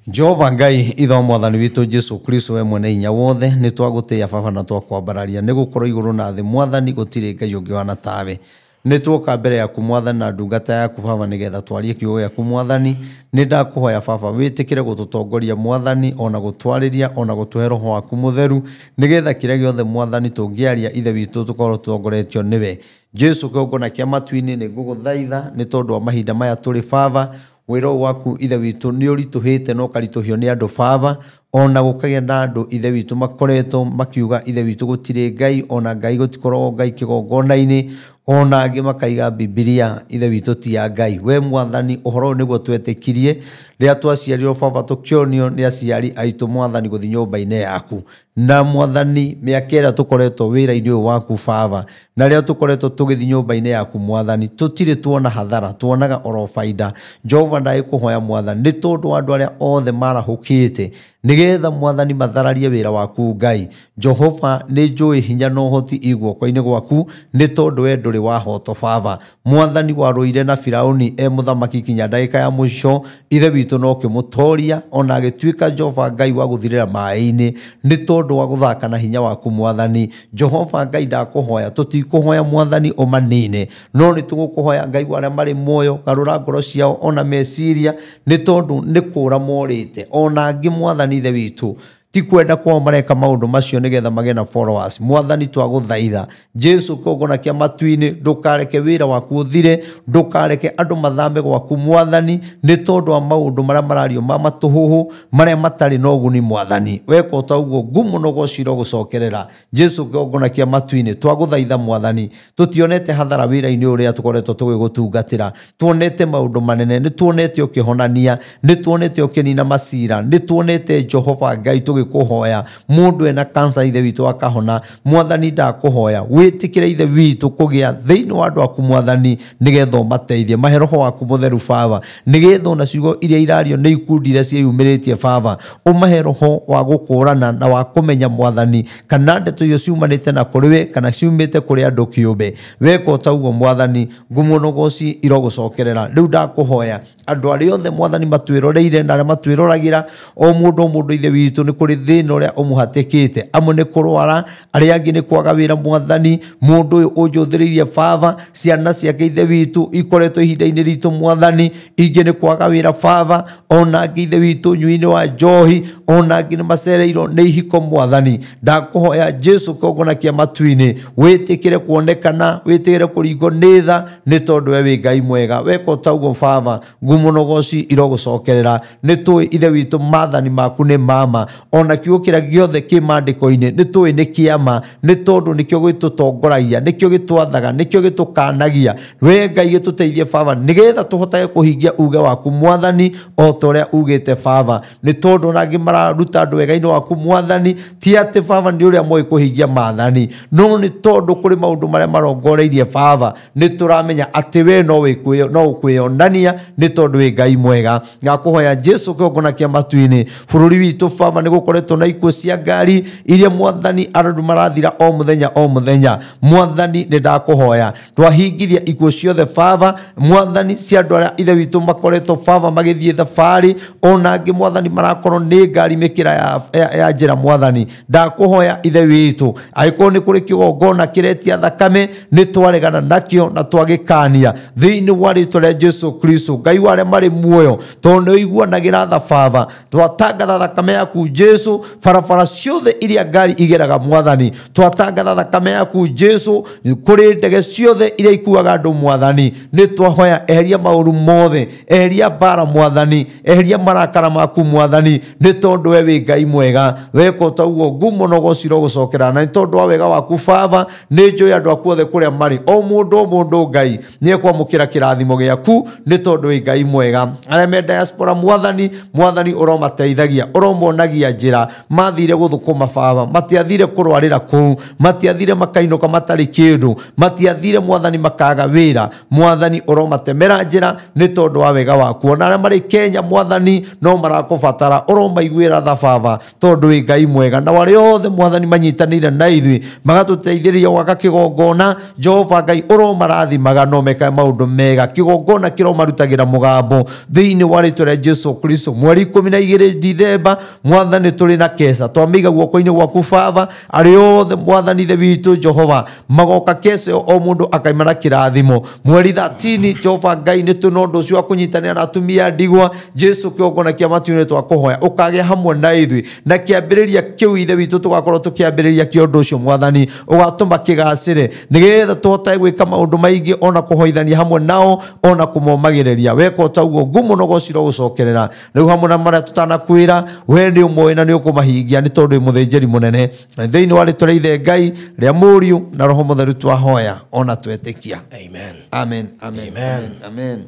Jehova Ngai itho mwathani witũ Jesu Kristo we mwene hinya wothe, nĩ twagũtĩĩa baba na twakwambararia, nĩ gũkorwo igũrũ na thĩ mwathani gũtirĩ Ngai ũngĩ wana tawe. Nĩ tuoka mbere yaku mwathani na ndungata yaku baba nĩgetha twarie kiugo gĩaku mwathani. Nĩ ndakũhoya baba wĩtĩkĩre gũtũtongoria mwathani, ona gũtwarĩria, ona gũtũhe roho waku mũtheru, nĩgetha kĩrĩa gĩothe mwathani tũngĩaria ithe witũ tũkorwo tũtongoretio nĩwe. Jesu kĩgongona kĩa matu-inĩ nĩ ngũgũthaitha nĩ tondũ wa mahinda maya tũrĩ baba, wĩra ũyũ waku ithe witũ nĩ ũritũhĩte na ũkaritũhio nĩ andũ baba, ona gũkagĩa na andũ ithe witũ makoretwo makiuga ithe witũ gũtirĩ Ngai, ona Ngai gũtikoragwo Ngai kĩgongona-inĩ, ona angĩ makaiga Bibilia ithe witũ ti ya Ngai. We mwathani ũhoro ũyũ nĩguo twetĩkirie rĩrĩa twaciarirwo baba, tũkĩonio nĩ aciari aitũ mwathani gũthiĩ nyũmba-inĩ yaku. Na mwathani mĩaka ĩrĩa tũkoretwo wĩra-inĩ ũyũ waku baba, na rĩrĩa tũkoretwo tũgĩthiĩ nyũmba-inĩ yaku mwathani, tũtirĩ tuona hathara, tuonaga oro baida. Jehova ndagĩkũhoya mwathani nĩ tondũ wa andũ arĩa othe marahũkĩte nĩgetha mwathani mathararie wĩra waku Ngai. Jehova nĩ njũĩ hinya na ũhoti i guoko-inĩ gwaku, nĩ tondũ we ndũrĩ wahoto baba. Mwathani warũire na Firaũni e mũthamaki kinya ndagĩka ya mũico, ithe witũ no kĩmũtoria ona agĩtuĩka Jehova Ngai wa gũthirĩra maĩ-inĩ, nĩ tondũ wa gũthaka na hinya waku mwathani. Jehova Ngai ndakũhoya, tũtikũhoya mwathani ũmanine, no nĩ tũgũkũhoya Ngai wa arĩa marĩ muoyo, garũra ngoro ciao ona meciria, nĩ tondũ nĩ kũra morĩte. Ona angĩ mwathani ithe witũ ti kwenda kwao mareka maũndũ macio nĩgetha magĩe na followers. Mwathani twagũthaitha Jesu kĩgongona kĩa matu-inĩ, ndũkareke wĩra waku ũthire, ndũkareke andũ mathame gwaku mwathani, nĩ tondũ wa maũndũ marĩa marario ma matũhũhũ marĩa matarĩ na ũguni mwathani. Weka ta ũguo ngumo na ũgoci irogũcokerera. Jesu kĩgongona kĩa matu-inĩ twagũthaitha mwathani, tũtionete hathara wĩra-inĩ ũrĩa tũkoretwo tũgĩgũtungatĩra, tuonete maũndũ manene, nĩ tuonete ũkĩhonania, nĩ tuonete ũkĩnina macira, nĩ tuonete Jehova Ngai tũgĩ Kũhoya mũndũ ena cancer Ithe witũ akahona. Mwathani ndakũhoya wĩtĩkĩre Ithe witũ kũgĩa thĩinĩ wa andũ aku Mwathani, nĩgetha ũmateithie, mahe roho waku mũtheru Baba, nĩgetha ona ciugo iria irario nĩ ikundi iria ciĩyumĩrĩtie Baba, ũmahe roho wa gũkũrana na wa kũmenya Mwathani kana ndeto icio ciumanĩte na kũrĩ we kana ciumĩte kũrĩ andũ kĩũmbe. Weka o ta ũguo Mwathani, ngumo na ũgoci irogũcokerera. Rĩu ndakũhoya andũ arĩa othe Mwathani matwĩroreire na arĩa matwĩroragĩra, o mũndũ Ithe witũ nĩ kũrĩ thĩna ũrĩa ũmũhatĩkĩte, amwe nĩ kũrwara, arĩa angĩ nĩ kwaga wĩra Mwathani. Mũndũ ũyũ ũnjũthĩrĩirie Baba, ciana ciake Ithe witũ ikoretwo ihinda-inĩ ritũ Mwathani, ingĩ nĩ kwaga wĩra Baba, ona angĩ Ithe witũ ũnyui-inĩ wa njohi, ona angĩ nĩ macereirwo nĩ ihiko Mwathani. Ndakũhoya Jesu kĩgongona kĩa matu-inĩ, wĩtĩkĩre kuonekana, wĩtĩkĩre kũringwo nĩ tha, nĩ tondũ we wĩ Ngai mwega. Weka o ta ũguo Baba, ngumo na ũgoci irogũcokerera. Nĩ tũĩ Ithe witũ maathani maku nĩ mama, ona kiugo kĩrĩa gĩothe kĩ maandĩko-inĩ nĩ tũĩ nĩ kĩama, nĩ tondũ nĩkĩo gĩtũtongoragia, nĩkĩo gĩtwathaga, nĩkĩo gĩtũkanagia. We Ngai gĩtũteithie Baba, nĩgetha tũhotage kũhingia uge waku Mwathani o ta ũrĩa ugĩte Baba, nĩ tondũ ona angĩ mararuta andũ wega-inĩ waku Mwathani, ti atĩ Baba nĩ ũrĩa moĩ kũhingia maathani, no nĩ tondũ kũrĩ maũndũ marĩa marongoreirie Baba, nĩ tũramenya atĩ we no ũkwĩonania, nĩ tondũ wĩ Ngai mwega. Ngakũhoya Jesu kĩgongona kĩa matu-inĩ, bũrũri witũ Baba nĩ gũkoretwo na ikuũ cia ngari iria Mwathani andũ marathira o mũthenya o mũthenya. Mwathani nĩ ndakũhoya twahingithia ikuũ ciothe Baba, Mwathani cia andũ arĩa Ithe witũ makoretwo Baba magĩthiĩ thabarĩ, ona angĩ Mwathani marakorwo nĩ ngari mĩkĩra ya njĩra Mwathani. Ndakũhoya Ithe witũ, angĩkorwo nĩ kũrĩ kĩgongona kĩretia thakame, nĩ twaregana nakĩo na twagĩkania thĩinĩ wa rĩtwa rĩa Jesu Kristo. Ngai wa arĩa marĩ muoyo, tondũ nĩ ũiguanagĩra tha Baba, twatangatha thakame yaku Jesu barabara ciothe iria ngari igeraga Mwathani, twatangatha thakame yaku Jesu kũrĩ ndege ciothe iria ikuaga andũ Mwathani. Nĩ twahoya eheria maũru mothe, eheria mbara Mwathani, eheria marakara maku Mwathani, nĩ tondũ we wĩ Ngai mwega. Weka o ta ũguo ngumo na ũgoci irogũcokerera, na nĩ tondũ wa wega waku Baba, nĩ njũĩ andũ aku othe kũrĩa marĩ, o mũndũ Ngai nĩ ekwamũkĩra kĩrathimo gĩaku, nĩ tondũ wĩ Ngai mwega. Arĩa me diaspora Mwathani, Mwathani ũromateithagia, ũromonagia njĩra. Mathire gũthũkũma Baba, matiathire kũrwarĩra kũu, matiathire makainũka matarĩ kĩndũ, matiathire Mwathani makaga wĩra. Mwathani ũromatemera njĩra nĩ tondũ wa wega waku. Ona arĩa marĩ Kenya Mwathani no marakũbatara, ũromaiguĩra tha Baba, tondũ wĩ Ngai mwega. Na arĩa othe Mwathani manyitanĩire na ithuĩ magatũteithĩrĩria gwaka kĩgongona, Jehova Ngai ũromarathimaga no mekae maũndũ mega. Kĩgongona kĩromarutagĩra mũgambo thĩinĩ wa rĩtwa rĩa Jesu Kristo. Mweri 12 Dithemba Mwathani tũrĩ na keca, twamĩiga guoko-inĩ gwaku Baba. Arĩa othe Mwathani Ithe witũ Jehova magoka keca ĩyo, o mũndũ akaima na kĩrathimo. Mweri 13 Jehova Ngai nĩ tũna ũndũ ũcio wa kũnyitanĩra na atumia ndigwa. Jesu kĩgongona kĩa matu-inĩ twakũhoya ũkagĩa hamwe na ithuĩ, na kĩambĩrĩria kĩu Ithe witũ tũgakorwo tũkĩambĩrĩria kĩa ũndũ ũcio Mwathani, ũgatũma kĩgacĩre, nĩgetha tũhotage gwĩka maũndũ maingĩ, ona kũhoithania hamwe nao, ona kũmomagĩrĩria. Weka o ta ũguo ngumo na ũgoci irogũcokerera. Rĩu hamwe na marĩa tũtanakwĩra, we nĩ ũmoĩ na nĩ ũkũmahingia, nĩ tondũ wĩ mũthĩnjĩri mũnene. Na thĩinĩ wa rĩtwa rĩa Ithe Ngai, rĩa Mũriũ na Roho Mũtheru twahoya ona twetĩkia. Amen. Amen. Amen. Amen. Amen.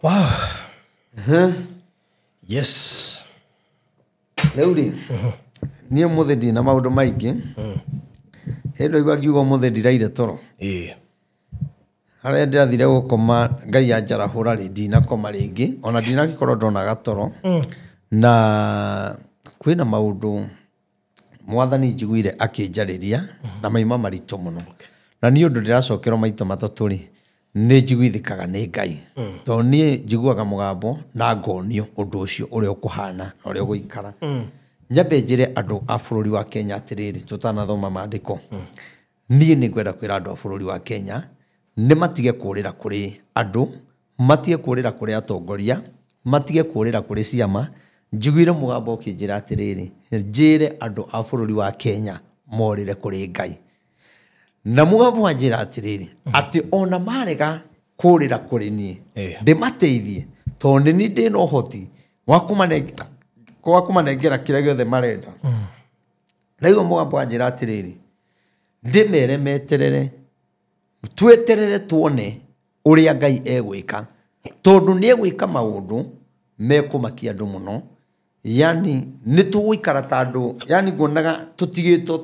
Wow. Yes. Rĩu rĩ, niĩ ũmũthĩ ndina maũndũ maingĩ. Ĩndũ igua ngiuga ũmũthĩ ndiraire toro. Harĩa ndĩrathire gũkoma Ngai anjarahũra rĩ, ndinakoma rĩngĩ, ona ndinagĩkorwo ndonaga toro. Na kwĩna maũndũ Mwathani njiguire akĩnjarĩria na maima maritũ mũno. Na niĩ ũndũ ndĩracokerwo maita matatũ rĩ, nĩ njiguithĩkaga nĩ Ngai. Tondũ niĩ njiguaga mũgambo na ngonio ũndũ ũcio ũrĩa ũkũhana na ũrĩa ũgũikara. Nyambe njĩre andũ a bũrũri wa Kenya atĩrĩrĩ, tũtanathoma maandĩko. Niĩ nĩ ngwenda kwĩra andũ a bũrũri wa Kenya nĩ matige kũrĩra kũrĩ andũ, matige kũrĩra kũrĩ atongoria, matige kũrĩra kũrĩ ciama. Njiguire mũgambo ũkĩnjĩra atĩrĩrĩ, njĩre andũ a bũrũri wa Kenya morĩre kũrĩ Ngai. Na mũgambo wanjĩra atĩrĩrĩ, atĩ ona marega kũrĩra kũrĩ niĩ, ndĩmateithie, tondũ nĩ niĩ ndĩna ũhoti wa kũmanengera kĩrĩa gĩothe marenda. Rĩu mũgambo wanjĩra atĩrĩrĩ, ndĩmere meterere, tweterere tuone ũrĩa Ngai egwĩka, tondũ nĩ egwĩka maũndũ mekũmakia andũ mũno. Yani nĩ tũgũikara ta andũ, yani nguonaga tũtigĩtwo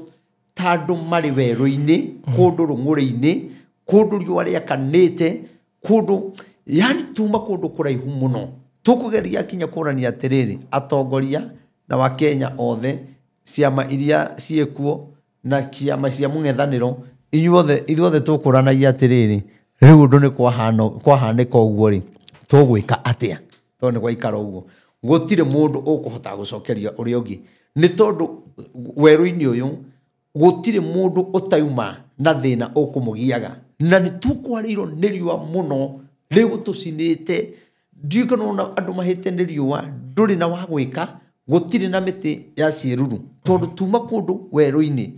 ta andũ marĩ werũ-inĩ, kũndũ rũng'ũrĩ-inĩ, kũndũ riũa rĩakanĩte, kũndũ yani tuma kũndũ kũraihu mũno. Tũkũgeria kinya kũrania atĩrĩrĩ, atongoria na Wakenya othe, ciama iria ciĩkuo na ciama cia mũng'ethanĩro, ithuothe tũkũranagia atĩrĩrĩ, rĩu ũndũ nĩ kwahanĩka ũguo rĩ, tũgwĩka atĩa? Tondũ nĩ gwaikara ũguo gũtirĩ mũndũ ũkũhota gũcokeria ũrĩa ũngĩ, nĩ tondũ werũ-inĩ ũyũ gũtirĩ mũndũ ũtauma na thĩna ũkũmũgiaga, na nĩ tũkwarĩirwo nĩ riũa mũno rĩgũtũcinĩte. Ndiũĩ kana ona andũ mahĩte nĩ riũa, ndũrĩ na wa gwĩka, gũtirĩ na mĩtĩ ya ciĩruru, tondũ tuma kũndũ werũ-inĩ.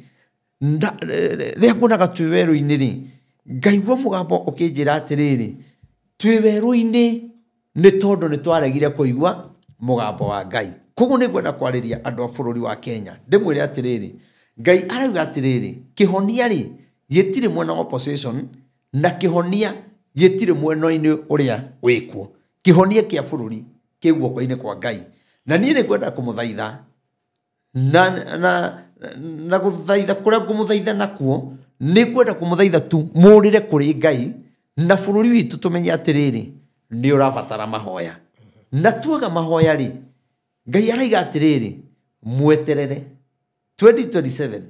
Rĩrĩa nguonaga twĩ werũ-inĩ rĩ, ngaigua mũgambo ũkĩnjĩra atĩrĩrĩ, twĩ werũ-inĩ nĩ tondũ nĩ twaregire kũigua mũgambo wa Ngai. Koguo nĩ ngwenda kwarĩria andũ a bũrũri wa Kenya, ndĩmwĩre atĩrĩrĩ, Ngai arauga atĩrĩrĩ, kĩhonia rĩ gĩtirĩ mwena wa opposition, na kĩhonia gĩtirĩ mwena-inĩ ũrĩa wĩkuo. Kĩhonia kĩa bũrũri kĩ guoko-inĩ kwa Ngai. Na niĩ nĩ ngwenda kũmũthaitha na gũthaitha kũrĩa ngũmũthaitha nakuo, nĩ ngwenda kũmũthaitha tu mũrĩre kũrĩ Ngai, na bũrũri witũ tũmenye atĩrĩrĩ, nĩ ũrabatara mahoya. Na tuaga mahoya rĩ, Ngai araiga atĩrĩrĩ, mweterere 2027.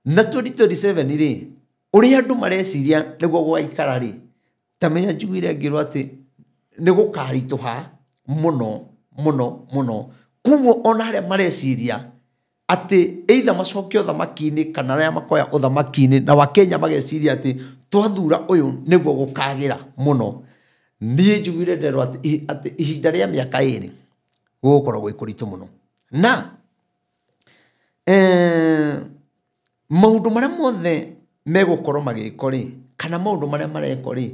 Na 2027 rĩ, ũrĩa andũ mareciria nĩguo gũgaikara rĩ, ta menya njiguire ngĩrwo atĩ nĩ gũkaritũha mũno mũno mũno. Koguo ona arĩa mareciria atĩ either macoke ũthamaki-inĩ kana arĩa makoya ũthamaki-inĩ, na Wakenya mageciria atĩ twathura ũyũ nĩguo gũkagĩra mũno, niĩ njiguire nderwo atĩ ihinda rĩa mĩaka ĩrĩ gũgũkorwo gwĩ kũritũ mũno. Na maũndũ marĩa mothe megũkorwo magĩko rĩ, kana maũndũ marĩa mareko rĩ,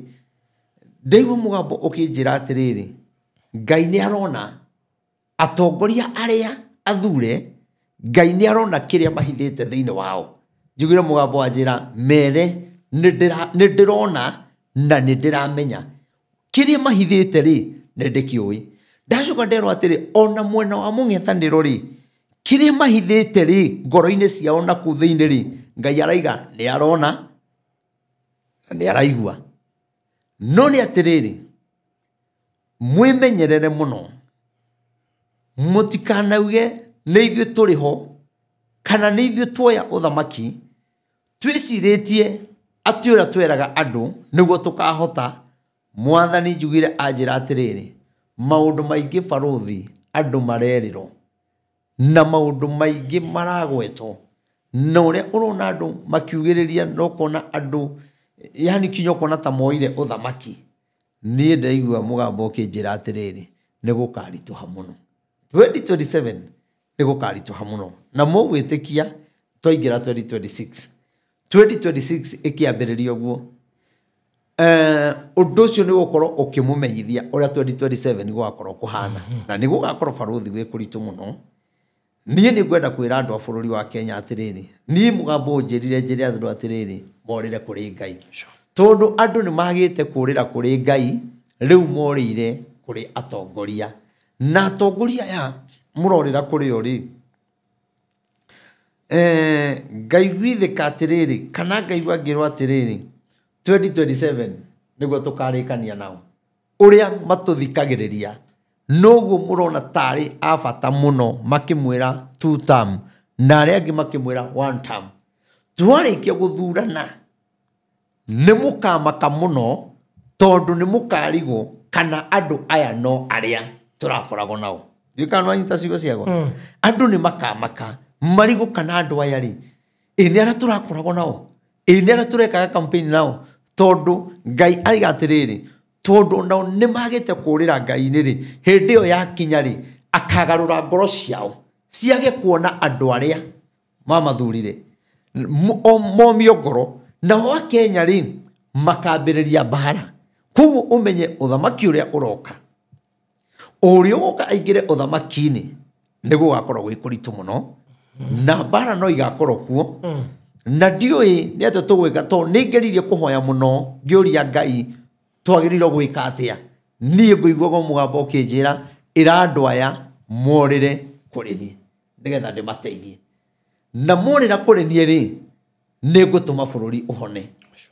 ndaigua mũgambo ũkĩnjĩra atĩrĩrĩ, Ngai nĩ arona atongoria arĩa athure, Ngai nĩ arona kĩrĩa mahithĩte thĩinĩ wao. Njiguire mũgambo wanjĩra mere nĩ ndĩrona na nĩ ndĩramenya kĩrĩa mahithĩte rĩ, nĩ ndĩkĩũĩ. Ndacoka nderwo atĩrĩ, ona mwena wa mũng'ethanĩro rĩ, kĩrĩa mahithĩte rĩ ngoro-inĩ ciao na kũu thĩinĩ rĩ, Ngai araiga nĩ arona na nĩ araigua. No nĩ atĩrĩrĩ, mwĩmenyerere mũno, mũtikanauge nĩ ithuĩ tũrĩ ho kana nĩ ithuĩ tuoya ũthamaki, twĩcirĩtie atĩ ũrĩa tweraga andũ nĩguo tũkahota. Mwathani njugire anjĩra atĩrĩrĩ, maũndũ maingĩ barũthi andũ marerĩrwo na maũndũ maingĩ maragwetwo, na ũrĩa ũrona andũ makiugĩrĩria na ũkona andũ yani kinya ũkona ta moire ũthamaki. Niĩ ndaigua mũgambo ũkĩnjĩra atĩrĩrĩ, nĩ gũkaritũha mũno 2027, nĩ gũkaritũha mũno. Na mũgwĩtĩkia twaingĩra 2026, 2026 ĩkĩambĩrĩria ũguo, ũndũ ũcio nĩ gũkorwo ũkĩmũmenyithia ũrĩa 2027 gũgakorwo kũhana, na nĩ gũgakorwo barũthi gwĩ kũritũ mũno. Niĩ nĩ ngwenda kwĩra andũ a bũrũri wa Kenya atĩrĩrĩ, niĩ mũgambo ũnjĩrire njĩre andũ atĩrĩrĩ, morĩre kũrĩ Ngai, tondũ andũ nĩ magĩte kũrĩra kũrĩ Ngai, rĩu morĩire kũrĩ atongoria. Na atongoria aya mũrorĩra kũrĩ o rĩ, ngaiguithĩka atĩrĩrĩ, kana ngaigua ngĩrwo atĩrĩrĩ, 2027 nĩguo tũkarĩkania nao. Ũrĩa matũthikagĩrĩria noguo mũrona tarĩ a bata mũno, makĩmwĩra 2 term na arĩa angĩ makĩmwĩra 1 term. Twarĩkia gũthurana nĩ mũkamaka mũno, tondũ nĩ mũkarigwo kana andũ aya no arĩa tũrakoragwo nao. Ndiũĩ kana nĩwanyita ciugo ciakwa. Andũ nĩ makamaka marigwo kana andũ aya rĩ, ĩ nĩ arĩa tũrakoragwo nao, ĩ nĩ arĩa tũrekaga campaign nao. Tondũ Ngai aiga atĩrĩrĩ, tondũ nao nĩ magĩte kũrĩra Ngai-inĩ rĩ, hĩndĩ ĩyo yakinya rĩ, akagarũra ngoro ciao ciage kuona andũ arĩa mamathurire, momio ngoro. Nao Akenya rĩ, makambĩrĩria mbara. Koguo ũmenye ũthamaki ũrĩa ũroka, ũrĩa ũgoka aingĩre ũthamaki-inĩ, nĩ gũgakorwo gwĩ kũritũ mũno, na mbara no igakorwo kuo. Na ndiũĩ nĩ atĩa tũgwĩka, tondũ nĩ ngeririe kũhoya mũno ngĩũria Ngai twagĩrĩirwo gwĩka atĩa. Niĩ ngũiguaga mũgambo ũkĩnjĩra ĩra andũ aya Morĩre kũrĩ niĩ nĩgetha ndĩmateithie. Na morĩra kũrĩ niĩ rĩ, nĩngũtũma bũrũri ũhone,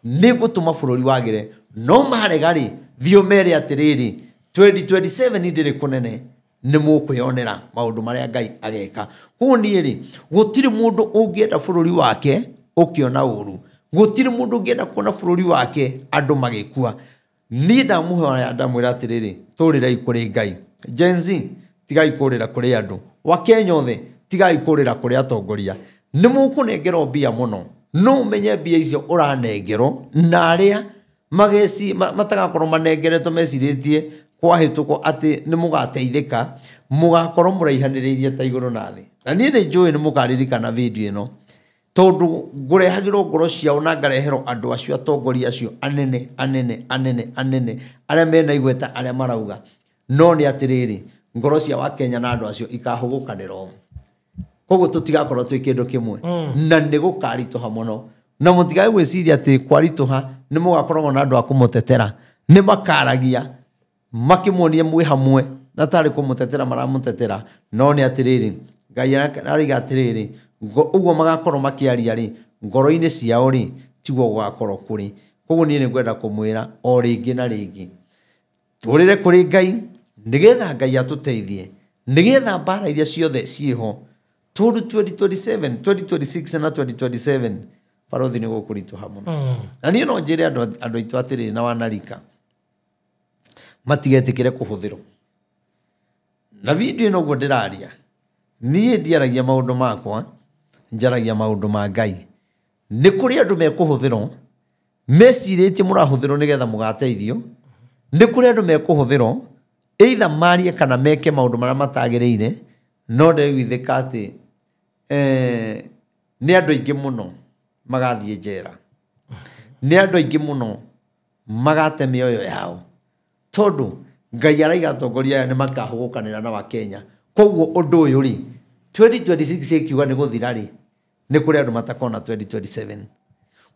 nĩngũtũma bũrũri wagĩre. No marega rĩ, thiĩ ũmere atĩrĩrĩ, 2027 ndĩrĩ kũnene, nĩ mũkwĩonera maũndũ marĩa Ngai ageka. Koguo niĩ rĩ, gũtirĩ mũndũ ũngĩenda bũrũri wake ũkĩona ũru, gũtirĩ mũndũ ũngĩenda kuona bũrũri wake andũ magĩkua. Niĩ ndamũhoya ndamwĩra atĩrĩrĩ, tũrĩrai kũrĩ Ngai. Gen Z, tigai kũrĩra kũrĩ andũ. Wakenya othe, tigai kũrĩra kũrĩ atongoria. Nĩ mũkũnengerwo mbia mũno, no ũmenye mbia icio ũranengerwo na arĩa mageci matagakorwo manengeretwo mecirĩtie kwahĩtũkwo atĩ nĩ mũgateithĩka, mũgakorwo mũraihanĩrĩirie ta igũrũ na thĩ. Na niĩ nĩ njũĩ nĩ mũkaririkana video ĩno, tondũ ngũrehagĩrwo ngoro ciao na ngareherwo andũ acio, atongoria acio anene anene anene anene arĩa mena igweta arĩa marauga. No nĩ atĩrĩrĩ, ngoro cia Wakenya na andũ acio ikahũgũkanĩra o. Koguo tũtigakorwo twĩ kĩndũ kĩmwe, na nĩ gũkaritũha mũno. Na mũtigae gwĩciria atĩ kwaritũha nĩ mũgakoragwo na andũ a kũmũtetera. Nĩ makaragia makĩmuonia mwĩ hamwe, na tarĩ kũmũtetera maramũtetera. No nĩ atĩrĩrĩ, Ngai araiga atĩrĩrĩ, ũguo magakorwo makĩaria rĩ, ngoro-inĩ ciao rĩ, tiguo gũgakorwo kũrĩ. Koguo niĩ nĩ ngwenda kũmwĩra o rĩngĩ na rĩngĩ, tũrĩre kũrĩ Ngai nĩgetha Ngai atũteithie, nĩgetha mbara iria ciothe ciĩho, tondũ 2027, 2026 na 2027 barothi nĩ gũkũritũha mũno. Na niĩ no njĩre andũ aitũ atĩrĩrĩ, na wanarika matigetĩkĩre kũhũthĩrwo. Na video ĩno ũguo ndĩraria, niĩ ndiaragia maũndũ makwa, njaragia maũndũ ma Ngai. Nĩ kũrĩ andũ mekũhũthĩrwo mecirĩtie mũrahũthĩrwo nĩgetha mũgateithio. Nĩ kũrĩ andũ mekũhũthĩrwo either marie kana meke maũndũ marĩa matagĩrĩire, no ndĩraiguithĩka atĩ nĩ andũ aingĩ mũno magathiĩ njera, nĩ andũ aingĩ mũno magate mĩoyo yao, tondũ Ngai araiga atongoria aya nĩ makahũgũkanĩra na Wakenya. Koguo ũndũ ũyũ rĩ, 2026 ĩkiuga nĩ gũthira rĩ, nĩ kũrĩ andũ matakona 2027.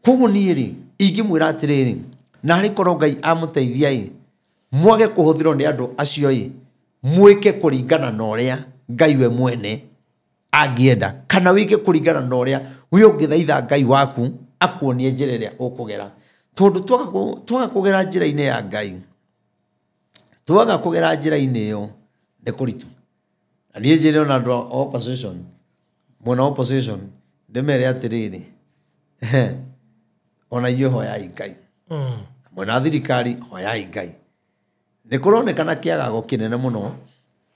Koguo niĩ rĩ, ingĩmwĩra atĩrĩrĩ, na harĩ korwo Ngai amũteithia ĩ, mwage kũhũthĩrwo nĩ andũ acio ĩ, mwĩke kũringana na ũrĩa Ngai we mwene angĩenda, kana wĩke kũringana na ũrĩa we ũngĩthaitha Ngai waku akuonie njĩra ĩrĩa ũkũgera. Tondũ twaga kũgera njĩra-inĩ ya Ngai, twaga kũgera njĩra-inĩ ĩyo, nĩ kũritũ. Na niĩ njĩre ona andũ a opposition, mwena wa opposition, ndĩmere atĩrĩrĩ, ona inyuĩ hoyai Ngai. Mwena wa thirikari hoyai Ngai. Nĩ kũronekana kĩagago kĩnene mũno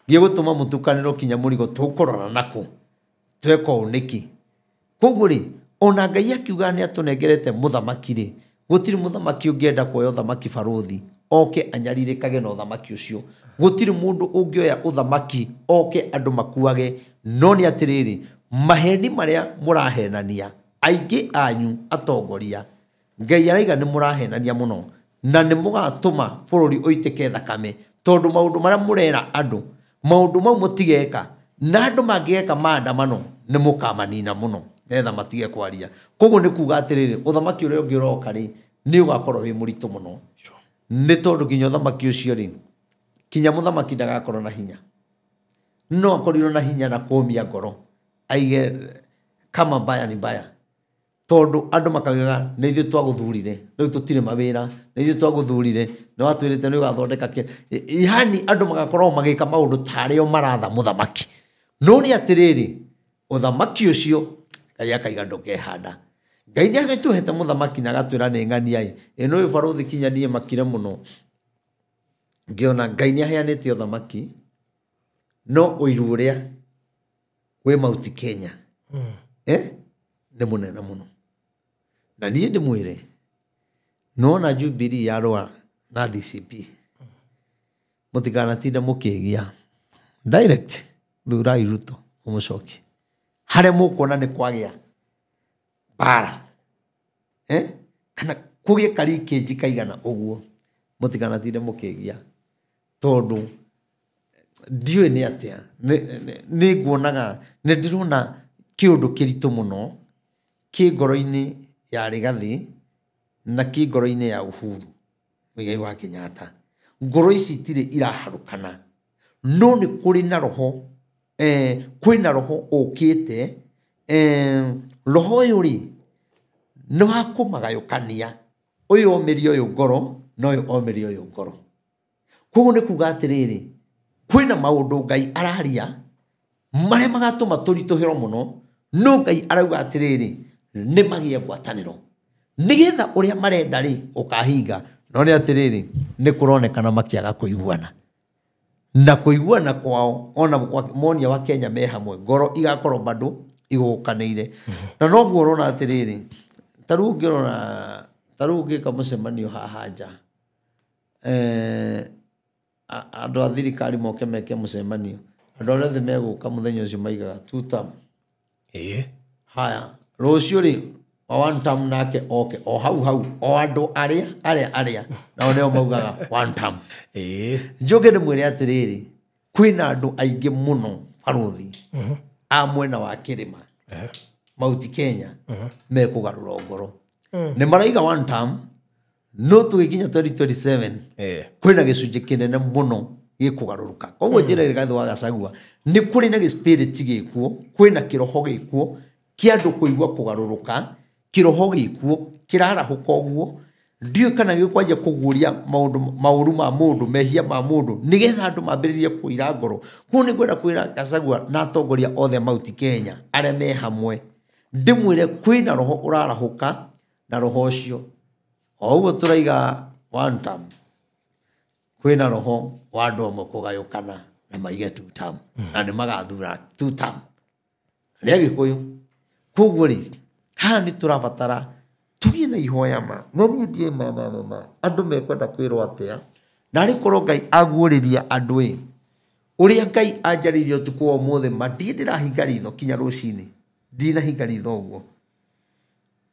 gĩgũtũma mũtukanĩrwo kinya mũrigo tũkũrora nakũ, tweka ũũ nĩkĩ. Koguo rĩ, ona Ngai akiuga nĩ atũnengerete mũthamaki rĩ, gũtirĩ mũthamaki ũngĩenda kuoya ũthamaki barũthi oke anyarirĩkage na ũthamaki ũcio. Gũtirĩ mũndũ ũngĩoya ũthamaki oke andũ makuage. No nĩ atĩrĩrĩ, maheni marĩa mũrahenania aingĩ anyu atongoria, Ngai araiga nĩ mũrahenania mũno, na nĩ mũgatũma bũrũri ũitĩke thakame, tondũ maũndũ marĩa mũrera andũ, maũndũ mau mũtigeka, na andũ mangĩgeka maandamano nĩ mũkamanina mũno nĩgetha matige kwaria. Koguo nĩ kuga atĩrĩrĩ, ũthamaki ũrĩa ũngĩ ũroka rĩ, nĩ ũgakorwo wĩ mũritũ mũno. Nĩ tondũ nginya ũthamaki ũcio rĩ, kinya mũthamaki ndagakorwo na hinya. No akorirwo na hinya na kũmia ngoro, aige kama mbaya ni mbaya. Tondũ andũ makaugaga nĩ ithuĩ twagũthurire, rĩu tũtirĩ mawĩra, nĩ ithuĩ twagũthurire, nĩ watwĩrĩte nĩ ũgathondeka kĩ. Yani andũ magakorwo magĩka maũndũ ta arĩa maratha mũthamaki. No nĩ atĩrĩrĩ, ũthamaki ũcio Ngai akaiga ndũkehanda. Ngai nĩ agĩtũhete mũthamaki na agatwĩra nĩ ng'ania ĩ. Ĩno ũyũ barũthi kinya niĩ makire mũno. Ngĩona Ngai nĩ aheanĩte ũthamaki, no ũiru ũrĩa wĩ Mount Kenya, nĩ mũnene mũno. Na niĩ ndĩmwĩre, nona Jubilee yarũa na DCP, mũtikanatinda mũkĩgia. Direct thurai Ruto mũmũcokie. Harĩa mũkuona nĩ kwagĩa mbara, kana kũgĩe karikĩnji kaigana ũguo, mũtikanatinde mũkĩgia. Tondũ ndiũĩ nĩ atĩa, nĩ nguonaga, nĩ ndĩrona kĩũndũ kĩritũ mũno kĩ ngoro-inĩ ya Rigathi na kĩ ngoro-inĩ ya Uhuru Muigai wa Kenyatta. Ngoro ici itirĩ iraharũkana, no nĩ kũrĩ na roho Kwĩna roho ũkĩte, roho ũyũ rĩ nĩ wa kũmagayũkania, ũyũ omĩrie ũyũ ngoro na ũyũ omĩrie ũyũ ngoro. Koguo nĩ kuga atĩrĩrĩ, kwĩna maũndũ Ngai araria marĩa magatũma tũritũhĩrwo mũno, no Ngai arauga atĩrĩrĩ, nĩ magĩe ngwatanĩro nĩgetha ũrĩa marenda rĩ ũkahinga. No nĩ atĩrĩrĩ, nĩ kũronekana makĩaga kũiguana, na kũiguana kwao ona monia wa Kenya me hamwe, ngoro igakorwo bado igũkanĩire. Na noguo ũrona atĩrĩrĩ, ta rĩu ũngĩrora, ta rĩu ũngĩka mũcemanio haha nja, andũ a thirikari moke meke mũcemanio, andũ arĩa othe megũka mũthenya ũcio maigaga two term. Haya, rũciũ rĩ one term nake oke o hau hau, o andũ arĩa arĩa arĩa nao nĩo maugaga one term. Njoke ndĩmwĩre atĩrĩrĩ, kwĩna andũ aingĩ mũno barũthi a mwena wa kĩrĩma Mount Kenya mekũgarũra ngoro. Nĩ maraiga one term, no tũgĩkinya 2027 kwĩna gĩcunjĩ kĩnene mũno gĩkũgarũrũka. Koguo njĩra Rigathĩ wa Gachagua nĩ kũrĩ na gĩspirit gĩkuo, kwĩna kĩroho gĩkuo kĩa andũ kũigua kũgarũrũka, kĩroho gĩkuo kĩrarahũka ũguo. Ndiũĩ kana gĩkwanjia kũguũria maũndũ maũru ma mũndũ, mehia ma mũndũ, nĩgetha andũ mambĩrĩrie kũira ngoro. Koguo nĩ ngwenda kwĩra Gachagua na atongoria othe a Mount Kenya arĩa me hamwe, ndĩmwĩre kwĩna roho ũrarahũka, na roho ũcio o ũguo tũraiga one term, kwĩna roho wa andũ amwe kũgayũkana na maige two term, na nĩ magathura two term nĩ Agĩkũyũ. Koguo rĩ, haha nĩ tũrabatara tũgĩe na ihoya ma, no niĩ ndiũĩ ma ma ma ma andũ mekwenda kwĩrwo atĩa, na arĩ korwo Ngai aguũrĩria andũ ĩ ũrĩa Ngai anjarĩirie ũtukũ wa ũmũthĩ, ma ndirĩ ndĩrahinga ritho kinya rũcinĩ, ndinahinga ritho ũguo,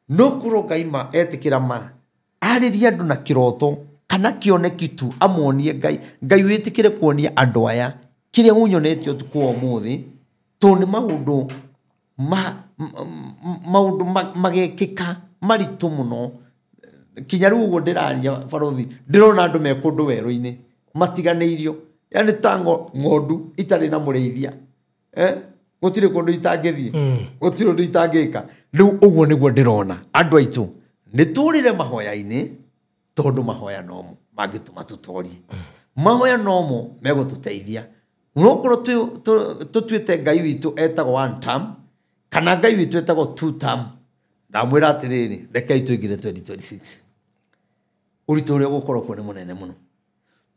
no korwo Ngai ma etĩkĩra ma arĩrie andũ na kĩroto kana kĩoneki tu, amonie Ngai, Ngai wĩtĩkĩre kuonia andũ aya kĩrĩa ũnyonetie ũtukũ wa ũmũthĩ, tondũ nĩ maũndũ maũndũ magekĩka maritũ mũno. Kinya rĩu ũguo ndĩraria barũthi, ndĩrona andũ me kũndũ werũ-inĩ matiganĩirio, yani ta ng'ondu itarĩ na mũrĩithia, gũtirĩ kũndũ itangĩthiĩ, gũtirĩ ũndũ itangĩka. Rĩu ũguo nĩguo ndĩrona andũ aitũ nĩ tũrĩre mahoya-inĩ, tondũ mahoya nomo mangĩtũma tũtorie, mahoya nomo megũtũteithia. Nokorwo tũtuĩte Ngai witũ etagwo one term kana Ngai witũ etagwo two term, ndamwĩra atĩrĩrĩ, rekei tũingĩre 2026, ũritũ ũrĩa ũgũkorwo kuo nĩ mũnene mũno.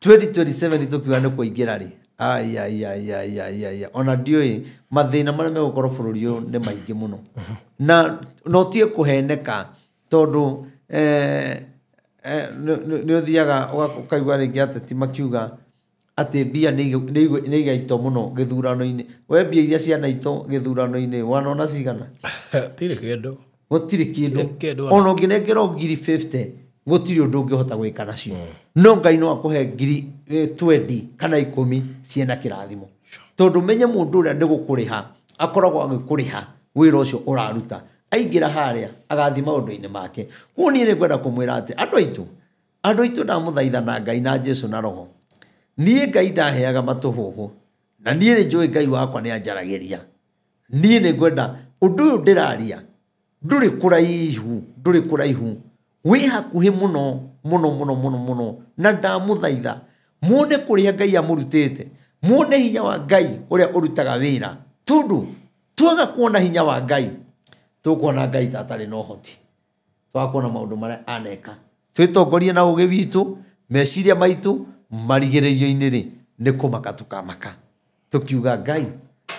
2027 tũkiuga nĩ kũingĩra rĩ, ai ai ai ai ai ai, ona ndiũĩ mathĩna marĩa megũkorwo bũrũri ũyũ nĩ maingĩ mũno, na no ũtige kũheneka tondũ nĩ ũthiaga ũkaigua rĩngĩ ateti makiuga atĩ mbia nĩ igaitwo mũno gĩthurano-inĩ. We mbia iria cianaitwo gĩthurano-inĩ wanona cigana? Gũtirĩ kĩndũ. Gũtirĩ kĩndũ. Ona ũngĩnengerwo ngiri 50 gũtirĩ ũndũ ũngĩhota gwĩka nacio. No Ngai no akũhe ngiri 20 kana 10 ciĩna kĩrathimo, tondũ menye mũndũ ũrĩa nĩ gũkũrĩha akoragwo agĩkũrĩha wĩra ũcio ũraruta, aingĩra harĩa agathiĩ maũndũ-inĩ make. Koguo niĩ nĩ ngwenda kũmwĩra atĩ andũ aitũ ndamũthaitha na Ngai na Jesũ na Roho, niĩ Ngai ndaheaga matũhũhũ, na niĩ nĩ njũĩ Ngai wakwa nĩ anjaragĩria. Niĩ nĩ ngwenda ũndũ ũyũ ndĩraria ndũrĩ kũraihu, ndũrĩ kũraihu, wĩ hakuhĩ mũno mũno mũno mũno mũno, na ndamũthaitha muone kũrĩa Ngai amũrutĩte, muone hinya wa Ngai ũrĩa ũrutaga wĩra, tondũ twaga kuona hinya wa Ngai tũkuona Ngai ta atarĩ na ũhoti, twaga kuona maũndũ marĩa aneka. Twĩtongorie na ũgĩ witũ, meciria maitũ marigĩrĩrio-inĩ rĩ nĩ kũmaka tũkamaka, tũkiuga Ngai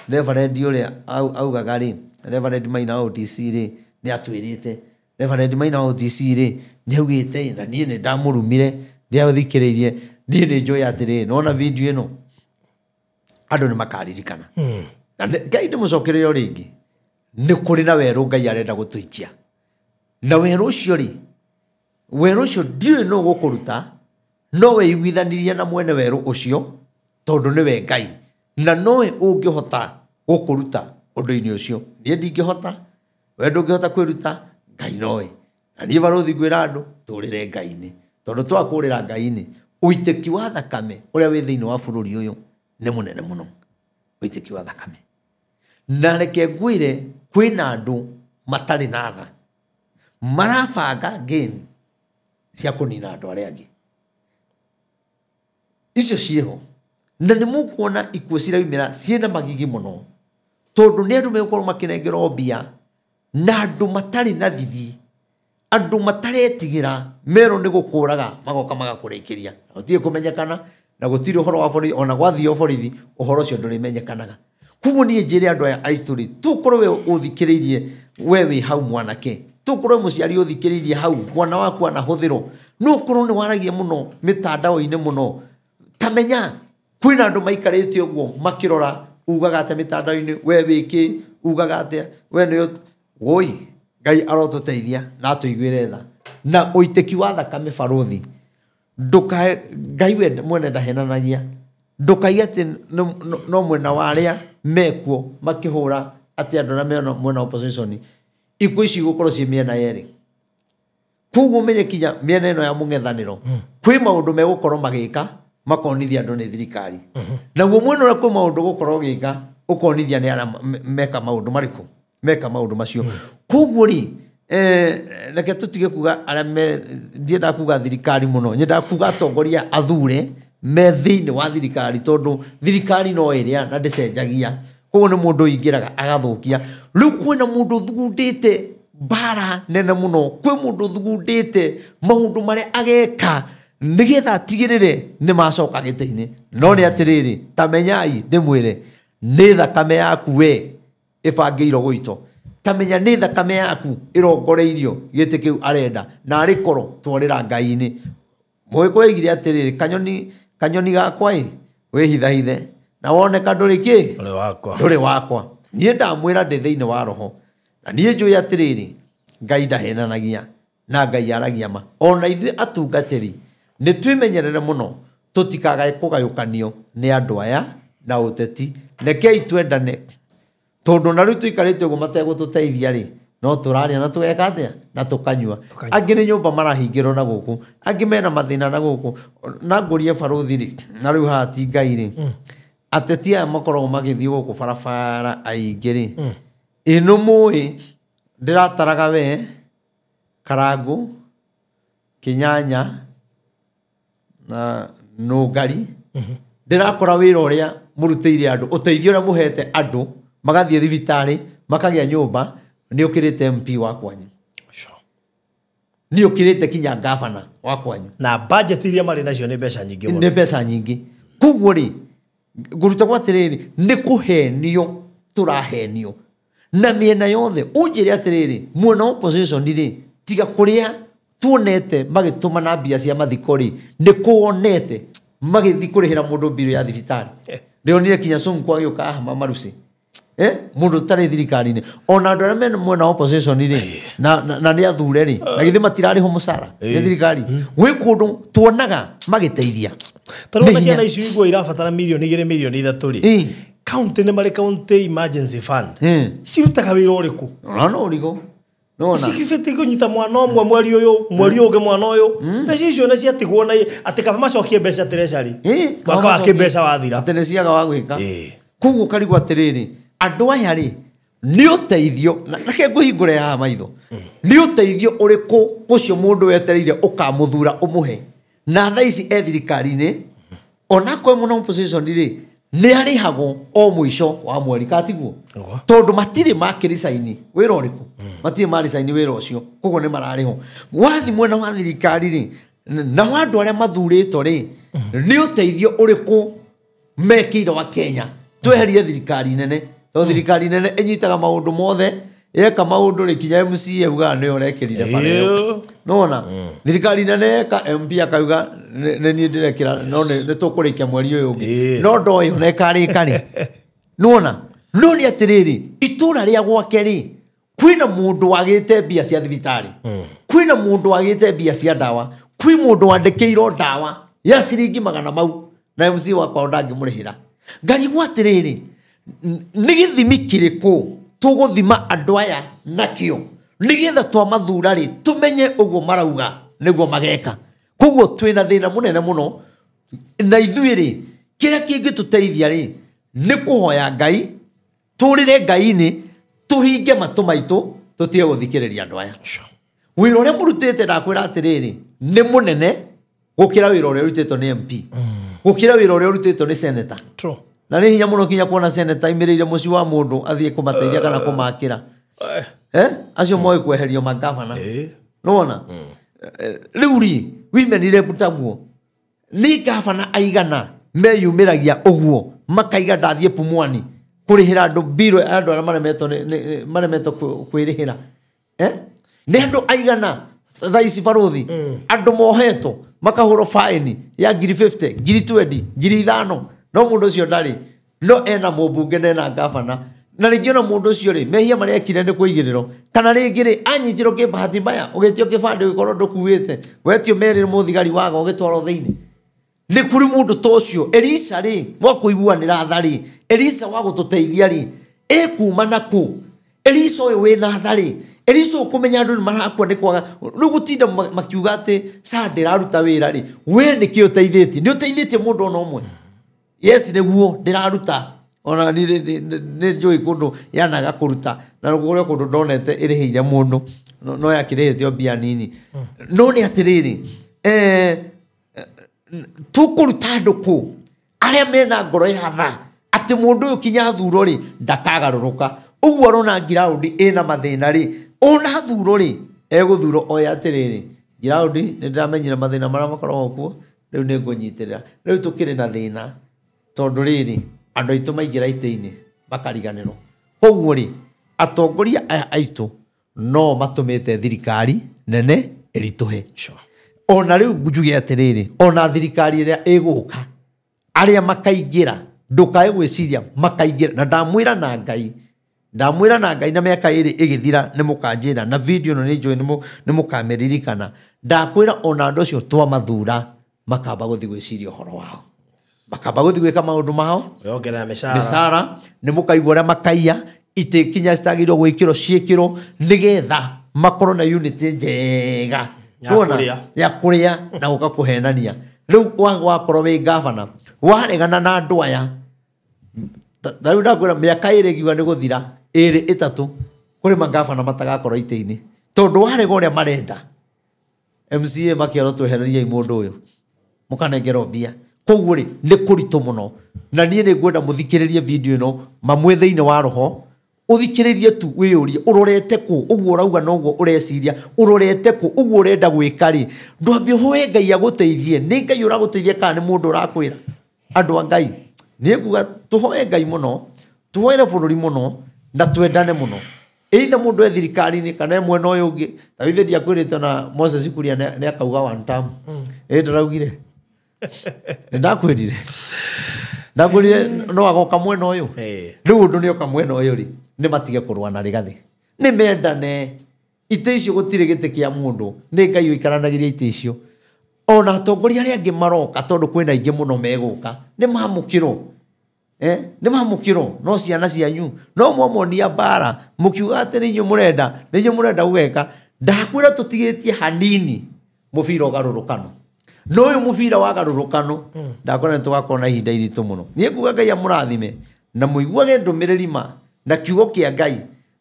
Reverend ũrĩa augaga rĩ, Reverend Maina wa OTC rĩ nĩ atwĩrĩte, Reverend Maina wa OTC rĩ nĩ augĩte, na niĩ nĩ ndamũrumire, ndiathikĩrĩirie, niĩ nĩ njũĩ atĩrĩrĩ, nona video ĩno andũ nĩ makaririkana. Na Ngai ndĩmũcokererie o rĩngĩ, nĩ kũrĩ na werũ Ngai arenda gũtũikia, na werũ ũcio rĩ, werũ ũcio ndiũĩ nũ ũgũkũruta, no wĩiguithanirie na mwene werũ ũcio, tondũ nĩwe Ngai, na nowe ũngĩhota gũkũruta ũndũ-inĩ ũcio. Niĩ ndingĩhota, we ndũngĩhota kwĩruta, Ngai nowe. Na niĩ barũthi ngwĩra andũ tũrĩre Ngai-inĩ, tondũ twakũrĩra Ngai-inĩ, ũitĩki wa thakame ũrĩa wĩ thĩinĩ wa bũrũri ũyũ nĩ mũnene mũno. Ũitĩki wa thakame. Na reke ngwĩre kwĩna andũ matarĩ na tha. Marabanga gain cia kũnina andũ arĩa angĩ. Icio ciĩho. Na nĩ mũkuona ikuũ ciraumĩra ciĩna magigi mũno. Tondũ nĩ andũ megũkorwo makĩnengerwo mbia na andũ matarĩ na thithi, andũ mataretigĩra merwo nĩ gũkũraga magoka magakũrĩkĩria. Gũtirĩ kũmenyekana na gũtirĩ ũhoro wa borithi, ona gwathiĩ borithi ũhoro ũcio ndũrĩmenyekanaga. Koguo niĩ njĩre andũ aya aitũ rĩ, tũkorwo we ũthikĩrĩirie, we wĩ hau mwanake, tũkorwo mũciari ũthikĩrĩirie hau, mwana waku anahũthĩrwo, no ũkorwo nĩ waragia mũno mĩtandao-inĩ mũno, ta menya kwĩna andũ maikarĩte ũguo makĩrora, ugaga atĩa mĩtandao-inĩ, we wĩkĩ, ugaga atĩa, we nĩ woi. Ngai arotũteithia na atũiguĩre tha. Na ũitĩki wa thakame barũthi, ndũkae Ngai we mwene ndahenanagia, ndũkaiye atĩ no mwena wa arĩa mekuo makĩhũra atĩ andũ arĩa mena mwena opposition, ikuũ ici igũkorwo ciĩ mĩena yerĩ. Koguo ũmenye kinya mĩena ĩno ya mũng'ethanĩro kwĩ maũndũ megũkorwo magĩka makonithia andũ nĩ thirikari, naguo mwena ũrĩa kwĩ maũndũ gũkorwo ũgĩka ũkonithia nĩ arĩa meka maũndũ marĩkũ, meka maũndũ macio. Koguo rĩ, reke tũtige kuga arĩa me, ndiendaga kuga thirikari mũno, nyendaga kuga atongoria athure me thĩinĩ wa thirikari, tondũ thirikari no ĩrĩa na ndĩcenjagia. Koguo nĩ mũndũ ũingĩraga agathũkia. Rĩu kwĩna mũndũ ũthugundĩte mbara nene mũno, kwĩ mũndũ ũthugundĩte maũndũ marĩa ageka nĩgetha atigĩrĩre nĩ macoka gĩtĩ-inĩ. No nĩ atĩrĩrĩ, ta menyai ndĩmwĩre, nĩ thakame yaku we ĩbangĩirwo gũitwo. Ta menya nĩ thakame yaku ĩrongoreirio gĩtĩ kĩu arenda, na arĩ korwo twarĩra Ngai-inĩ. Mũgĩkũyũ oigire atĩrĩrĩ, kanyoni gakwa ĩ, wĩhithahithe na woneka ndũrĩ kĩ? Ndũrĩ wakwa. Ndũrĩ wakwa. Niĩ ndamwĩra ndĩ thĩinĩ wa roho, na niĩ njũĩ atĩrĩrĩ, Ngai ndahenanagia na Ngai aragia ma. Ona ithuĩ atungatĩri nĩ twĩmenyerere mũno tũtikagae kũgayũkanio nĩ andũ aya na ũteti. Rekei twendane, tondũ na rĩu tũikarĩte ũguo mategũtũteithia rĩ, no tũraria na tũgeka atĩa? Na tũkanyua. Angĩ nĩ nyũmba marahingĩrwo na gũkũ, angĩ mena mathĩna na gũkũ. Na ngũrie barũthi rĩ, na rĩu haha ti Ngai rĩ, ateti aya makoragwo magĩthiĩ gũkũ barabara aingĩ rĩ, ĩno mũĩ ndĩrataraga we Karangũ, Kĩnyanya na Nũngari, ndĩrakora wĩra ũrĩa mũrutĩire andũ, ũteithio ũrĩa mũhete andũ magathiĩ thibitarĩ makagĩa nyũmba, nĩ ũkĩrĩte MP wa kwanyu, nĩ ũkĩrĩte kinya gavana wa kwanyu, na budget iria marĩ nacio nĩ mbeca nyingĩ mũno, nĩ mbeca nyingĩ. Koguo rĩ, ngũruta gwa atĩrĩrĩ, nĩ kũhenio tũrahenio na mĩena yothe. Ũnjĩre atĩrĩrĩ, mwena wa opposition rĩ, tiga kũrĩa tuonete magĩtũma na mbia cia mathiko rĩ, nĩ kuonete magĩthiĩ kũrĩhĩra mũndũ mbirũ ya thibitarĩ. Ndĩronire kinya Sonko agĩũka haha Marusi, mũndũ ũtarĩ thirikari-inĩ. Ona andũ arĩa mena mwena wa opposition rĩ, na nĩ athure rĩ, na githĩ matirarĩhwo mũcara nĩ thirikari. Gwĩ kũndũ tuonaga magĩteithia. Tarĩu ona ciana icio igua irabatara mirioni 2 mirioni 3 rĩ, county nĩ marĩ county emergency fund, cirutaga wĩra ũrĩkũ? Ona no ũrigũ. Cikibĩtie kũnyita mwana ũmwe mweri ũyũ, mweri ũngĩ mwana ũyũ. Mbeca icio nĩ ciatigwo na atĩ kaba macokie mbeca treasury. Mwaka wa kĩmbeca wathira. Atĩ nĩ ciaga wa gwĩka. Koguo ũkarigwo atĩrĩrĩ, andũ aya rĩ, nĩ ũteithio, reke ngũhingũre haha maitho, nĩ ũteithio ũrĩkũ ũcio mũndũ wetereire ũkamũthura ũmũhe? Na thaa ici e thirikari-inĩ, onakorwo mũno opposition rĩ, nĩ arĩhagwo o mũico wa mweri, katiguo? Tondũ matirĩ makĩricaini wĩra ũrĩkũ, matirĩ maricaini wĩra ũcio, koguo nĩ mararĩhwo. Wathi mwena wa thirikari rĩ, nao andũ arĩa mathurĩtwo rĩ, nĩ ũteithio ũrĩkũ mekĩire wa Kenya? Tweherie thirikari nene, tondũ thirikari nene ĩnyitaga maũndũ mothe, yeka maũndũ rĩ, kinya MCA augaga nĩwe ũrekĩrire bara ĩyo. Nĩwona? Thirikari nene yeka, MP akauga nĩ niĩ ndĩrekĩra, no nĩ tũkũrĩkia mweri ũyũ ũngĩ. No ndoĩ ona ĩkarĩka rĩ. Nĩwona? No nĩ atĩrĩrĩ, itũra rĩa gwake rĩ, kwĩna mũndũ wagĩte mbia cia thibitarĩ, kwĩna mũndũ wagĩte mbia cia ndawa, kwĩ mũndũ wandĩkĩirwo ndawa ya ciringi 100 mau, na MC wakwa ndangĩmũrĩhĩra. Ngarigwo atĩrĩrĩ, nĩ gĩthimi kĩrĩkũ tũgũthima andũ aya nakĩo nĩgetha twamathura rĩ, tũmenye ũguo marauga nĩguo mageka. Koguo twĩna thĩna mũnene mũno, na ithuĩ rĩ, kĩrĩa kĩngĩtũteithia rĩ, Nĩ kũhoya Ngai, tũrĩre Ngai-inĩ, tũhinge matũ maitũ, tũtige gũthikĩrĩria andũ aya. Wĩra ũrĩa mũrutĩte ndakwĩra atĩrĩrĩ, nĩ mũnene gũkĩra wĩra ũrĩa ũrutĩtwo nĩ MP. Gũkĩra wĩra ũrĩa ũrutĩtwo nĩ senator. True. Na nĩ hinya mũno kinya kuona senator aimĩrĩire mũciĩ wa mũndũ athiĩ kũmateithia kana kũmakĩra. Acio moĩ kweherio magavana. Nĩwona? Rĩu rĩ, women rep taguo. Nĩ gavana aigana meyumĩragia ũguo makaiga ndathiĩ Pumwani kũrĩhĩra andũ mbirũ andũ arĩa maremetwo maremetwo kwĩrĩhĩra. Nĩ andũ aigana thaa ici barũthi andũ mohetwo makahũrwo faini ya ngiri 50, ngiri 20, ngiri 5, no mũndũ ũcio ndarĩ, no ena mũmbunge na ena gavana, na rĩngĩ ona mũndũ ũcio rĩ mehia marĩa ekire nĩ kũigĩrĩrwo, kana rĩngĩ rĩ anyitirwo kĩbahati mbaya ũgĩtio kĩbandĩ ũgĩkorwo ndũkuĩte, wetio merĩ mũthigari waga ũgĩtwarwo thĩinĩ. Nĩ kũrĩ mũndũ ta ũcio. Elisa rĩ wa kũiguanĩra tha rĩ, Elisa wa gũtũteithia rĩ, ekuma na kũ? Elisa ũyũ wĩna tha rĩ, Elisa ũkũmenya andũ nĩ marakua nĩ kwaga rĩu gũtinda makiuga atĩ sa ndĩraruta wĩra rĩ, we nĩkĩ ũteithĩtie? Nĩ ũteithĩtie mũndũ ona ũmwe? Yes, nĩguo ndĩraruta, ona nĩ njũĩ kũndũ yanaga kũruta, na kũrĩ kũndũ ndonete ĩrĩhĩire mũndũ no yakĩrĩhĩte mbia nini. No nĩ atĩrĩrĩ, tũkũruta andũ kũ arĩa mena ngoro ya tha atĩ mũndũ ũyũ kinya thuro rĩ ndakagarũrũka. Ũguo arona ngiraundi ĩna mathĩna rĩ, ona thuro rĩ egũthuro oya atĩrĩrĩ, ngiraundi nĩ ndĩramenyire mathĩna marĩa makoragwo kuo, rĩu nĩ ngũnyitĩrĩra. Rĩu tũkĩrĩ na thĩna tondũ rĩrĩ andũ aitũ maingĩra itĩ-inĩ makariganĩrwo. Koguo rĩ atongoria aya aitũ no matũmĩte thirikari nene ĩritũhe. Ona rĩu njuge atĩrĩrĩ, ona thirikari ĩrĩa ĩgũka arĩa makaingĩra ndũkae gwĩciria makaingĩra, na ndamwĩra na Ngai, ndamwĩra na Ngai na mĩaka ĩrĩ ĩgĩthira nĩ mũkanjĩra, na video ĩno nĩ njũĩ nĩ mũkamĩririkana. Ndakwĩra ona andũ acio twamathura makamba gũthiĩ gwĩciria ũhoro wao, makamba gũthiĩ gwĩka maũndũ mao, Yongerera mĩcara, nĩ mũkaigua ũrĩa makaiya itĩ kinya citagĩrĩirwo gwĩkĩrwo ciĩkĩrwo nĩgetha makorwo na unity njega ya kũrĩa na gũka kũhenania. Rĩu wakorwo wĩ gavana waregana na andũ aya, ta rĩu ndakwĩra mĩaka ĩrĩ ĩngiuga nĩ gũthira, ĩrĩ ĩtatũ, kũrĩ magavana matagakorwo itĩ-inĩ tondũ warega ũrĩa marenda. MCA makĩerwo twehereriai mũndũ ũyũ, mũkanengerwo mbia. Koguo rĩ nĩ kũritũ mũno, na niĩ nĩ ngwenda mũthikĩrĩrie video ĩno mamwe thĩinĩ wa roho, ũthikĩrĩrie tu wĩyũrie ũrorete kũ, ũguo ũrauga noguo ũreciria, ũrorete kũ, ũguo ũrenda gwĩka rĩ, ndwambe ũhoe Ngai agũteithie. Nĩ Ngai ũragũteithia kana nĩ mũndũ ũrakwĩra? Andũ a Ngai, nĩ nguga tũhoe Ngai mũno, tũhoere bũrũri mũno, na twendane mũno. Either mũndũ e thirikari-inĩ kana e mwena ũyũ ũngĩ. Ta ithe ndiakwĩrĩte na Moses Kuria nĩ akauga one term. Ĩ ndaraugire? Nĩ ndakwĩrire. Ndakwĩrire no agoka mwena ũyũ. Rĩu ũndũ nĩ oka mwena ũyũ rĩ, nĩ matige kũrũa na rĩgathĩ. Nĩ mendane. Itĩ icio gũtirĩ gĩtĩ kĩa mũndũ, nĩ Ngai ũikaranagĩria itĩ icio. Ona atongoria arĩa angĩ maroka tondũ kwĩna aingĩ mũno megũka, nĩ mamũkĩrwo. Nĩ mamũkĩrwo no ciana cianyu no mwamonia mbara mũkiuga atĩ nĩ inyuĩ mũrenda, nĩ inyuĩ mũrenda gũgeka. Ndakwĩra tũtigĩtie hanini mũbira ũgarũrũkano, no ũyũ mũbira wa garũrũkano ndakwĩra nĩ tũgakorwo na ihinda iritũ mũno. Niĩ nguga Ngai amũrathime na mũiguage ndũmĩrĩri ma na kiugo kĩa Ngai,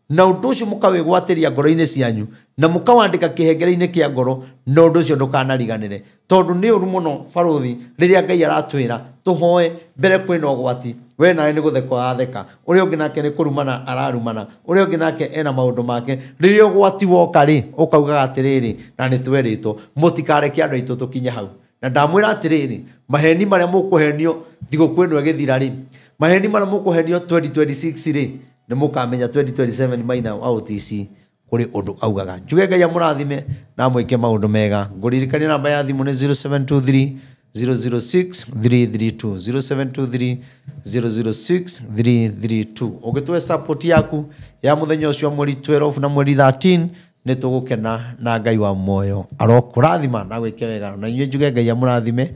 na ũndũ ũcio mũkawĩgwatĩria ngoro-inĩ cianyu na mũkawandĩka kĩhengere-inĩ kĩa ngoro, na ũndũ ũcio ndũkanariganĩre, tondũ nĩ ũru mũno barũthi rĩrĩa Ngai aratwĩra tũhoe mbere kwĩna ũgwati, we nawe nĩ gũtheka ũratheka, ũrĩa ũngĩ nake nĩ kũrumana ararumana, ũrĩa ũngĩ nake ena maũndũ make. Rĩrĩa ũgwati woka rĩ, ũkaugaga atĩrĩrĩ, na nĩ twerĩtwo mũtikareke andũ aitũ tũkinye hau. Na ndamwĩra atĩrĩrĩ, maheni marĩa mũkũhenio thigũkũ ĩno ĩgĩthira rĩ, maheni marĩa mũkũhenio 2026 rĩ, nĩ mũkamenya 2027 Maina wa OTC kũrĩ ũndũ augaga. Njuge Ngai amũrathime na amwĩke maũndũ mega. Ngũririkania namba ya thimũ nĩ 0723 006 332, 0723 006 332. Ũngĩtũhe support yaku ya mũthenya ũcio wa mweri 12 na mweri 13, nĩ tũgũkena na Ngai wa muoyo arokũrathima na gwĩke wega. Na inyuĩ njuge Ngai amũrathime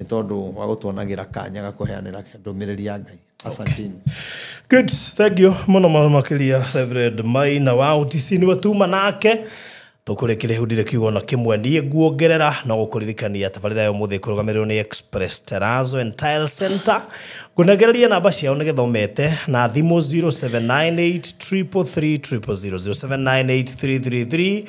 nĩ tondũ wa gũtuonagĩra kanya ga kũheanĩra ndũmĩrĩri ya Ngai. Asanteni. Good, thank you mũno mũno makĩria Reverend Maina wa OTC nĩwe tuma nake. Tũkũrĩkĩria hau ndirĩ kiugo na kĩmwe niĩ nguongerera no gũkũririkania tabarĩra ya ũmũthĩ ĩkũrũgamĩrĩrwo nĩ Express Terrazzo and Tile Center. Ngũnengereria namba ciao nĩgetha ũmete na thimũ 0798 333 000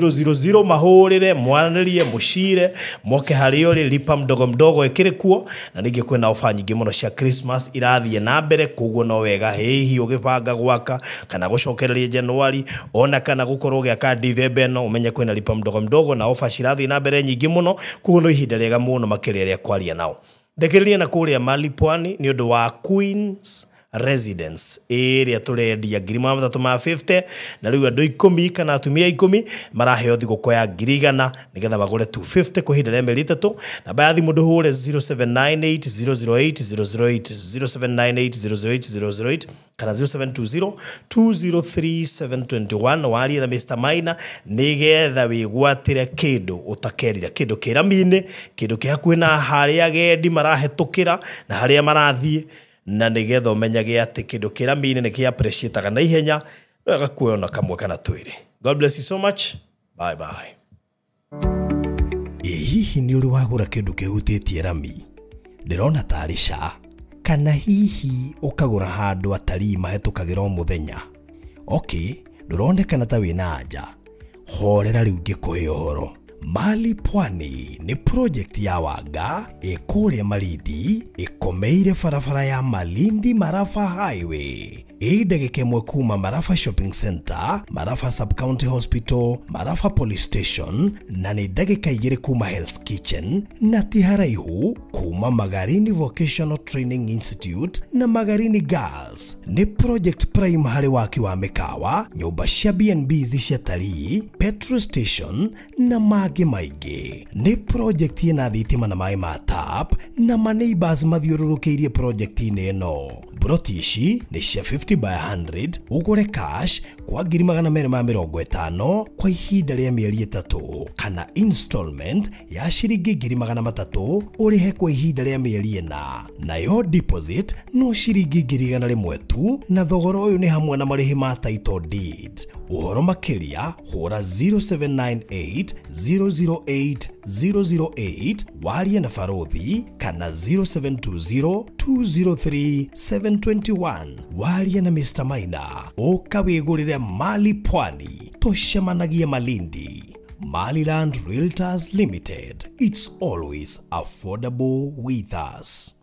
0798333000 mahũrĩre mwaranĩrie mũcire moke harĩa ũrĩ. Lipa mdogo mdogo ĩkĩrĩ kuo, na ningĩ kwĩna ofa nyingĩ mũno cia Christmas irathiĩ na mbere, koguo no wega hihi ũgĩbanga gwaka kana gũcokereria Januari ona kana gũkorwo ũgĩaka Dithemba ĩno, ũmenye kwĩna lipa mdogo mdogo na ofa cirathiĩ na mbere nyingĩ mũno, koguo no ihinda rĩega mũno makĩria rĩa kwaria nao. Ndekereria na kũrĩa Mali Pwani nĩ ũndũ wa Queens Residence ĩrĩa tũrendia 350,000, na rĩu andũ 10 kana atumia 10 maraheo thigũkũ ya 100,000 nĩgetha magũre 250 kwa ihinda rĩa mĩeri 3. Namba ya thimũ ndũhũre 0798 008 008 0798 008 008 kana 0720 203 721. Warie na Mr. Maina nĩgetha wĩgwatĩre kĩndũ ũtakerira, kĩndũ kĩrami-inĩ, kĩndũ kĩ hakuhĩ na harĩa agendi marahetũkĩra na harĩa marathiĩ, na nĩgetha ũmenyage atĩ kĩndũ kĩrami-inĩ nĩ kĩ appreciate na ihenya, wega kuona kamwe kana twĩrĩ. God bless you so much. Bye bye. Ĩ hihi nĩ ũrĩ wagũra kĩndũ kĩhutĩtie rami? Ndĩrona tarĩ ca, kana hihi ũkagũra handũ atarii mahetũkagĩra o mũthenya. Okay, ndũronekana ta wĩna anja. Horera rĩu ngĩkũhe ũhoro. Mali Pwani nĩ project ya Wanga ĩkũrĩa Malindi, ĩkomeire barabara ya Malindi Marafa Highway, ĩ ndagĩka ĩmwe kuma Marafa Shopping Center, Marafa Sub-County Hospital, Marafa Police Station, na nĩ ndagĩka 2 kuma Hell's Kitchen, na ti haraihu kuma Magarini Vocational Training Institute na Magarini Girls. Nĩ project prime harĩ waki wa mĩkawa, nyũmba cia B&Bs cia tarii, petrol station na mangĩ maingĩ. Nĩ project ĩna thitima na maĩ ma tap na ma neighbors mathiũrũrũkĩirie project-inĩ ĩno. Broti ici nĩ cia 50 by 100, ũgũre cash kwa 250,000 kwa ihinda rĩa mĩeri 3, kana installment ya ciringi 300,000 ũrĩhe kwa ihinda rĩa mĩeri 4, nayo deposit no ciringi 100,000 tu, na thogora ũyũ nĩ hamwe na marĩhi ma title deed. Ũhoro makĩria hũra 0798 008 008 warie na Barothi, kana 0720 203 721 warie na Mr. Maina. Ũka wĩgũrĩre Mali Pwani, tũcemanagie Malindi. Maliland Realtors Limited, it's always affordable with us.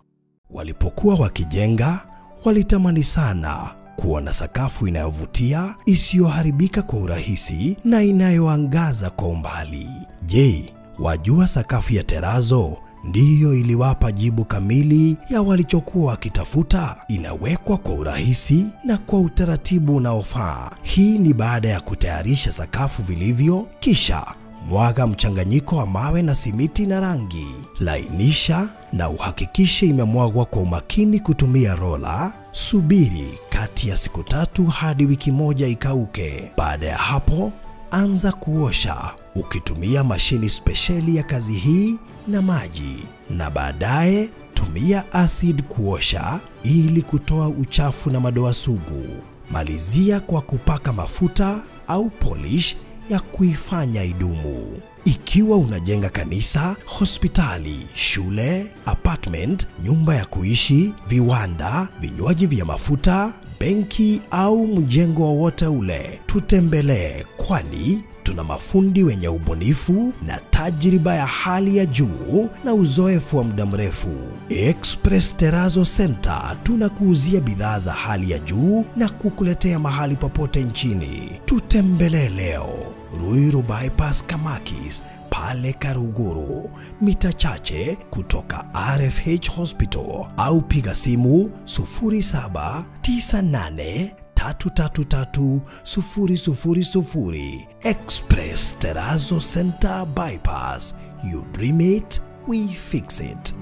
Walipokuwa wakijenga, walitamani sana kuona sakafu inayovutia, isiyoharibika kwa urahisi na inayoangaza kwa umbali. Je, wajua sakafu ya terazo ndiyo iliwapa jibu kamili ya walichokuwa wakitafuta? Inawekwa kwa urahisi na kwa utaratibu unaofaa. Hii ni baada ya kutayarisha sakafu vilivyo, kisha mwaga mchanganyiko wa mawe na simiti na rangi. Lainisha na uhakikishe imemwagwa kwa umakini kutumia rola. Subiri kati ya siku 3 hadi wiki 1 ikauke. Baada ya hapo, anza kuosha ukitumia mashini spesheli ya kazi hii na maji, na baadaye tumia acid kuosha ili kutoa uchafu na madoa sugu. Malizia kwa kupaka mafuta au polish ya kuifanya idumu. Ikiwa unajenga kanisa, hospitali, shule, apartment, nyumba ya kuishi, viwanda, vinywaji vya mafuta, benki au mjengo wowote ule, tutembelee, kwani tuna mafundi wenye ubunifu na tajriba ya hali ya juu na uzoefu wa muda mrefu. Express Terrazzo Center tunakuuzia bidhaa za hali ya juu na kukuletea mahali popote nchini. Tutembelee leo Ruiru Bypass Kamakis pale Karuguru, mita chache kutoka RFH Hospital, au piga simu 0798 333 000. Express Terrazzo Center Bypass. You dream it, we fix it.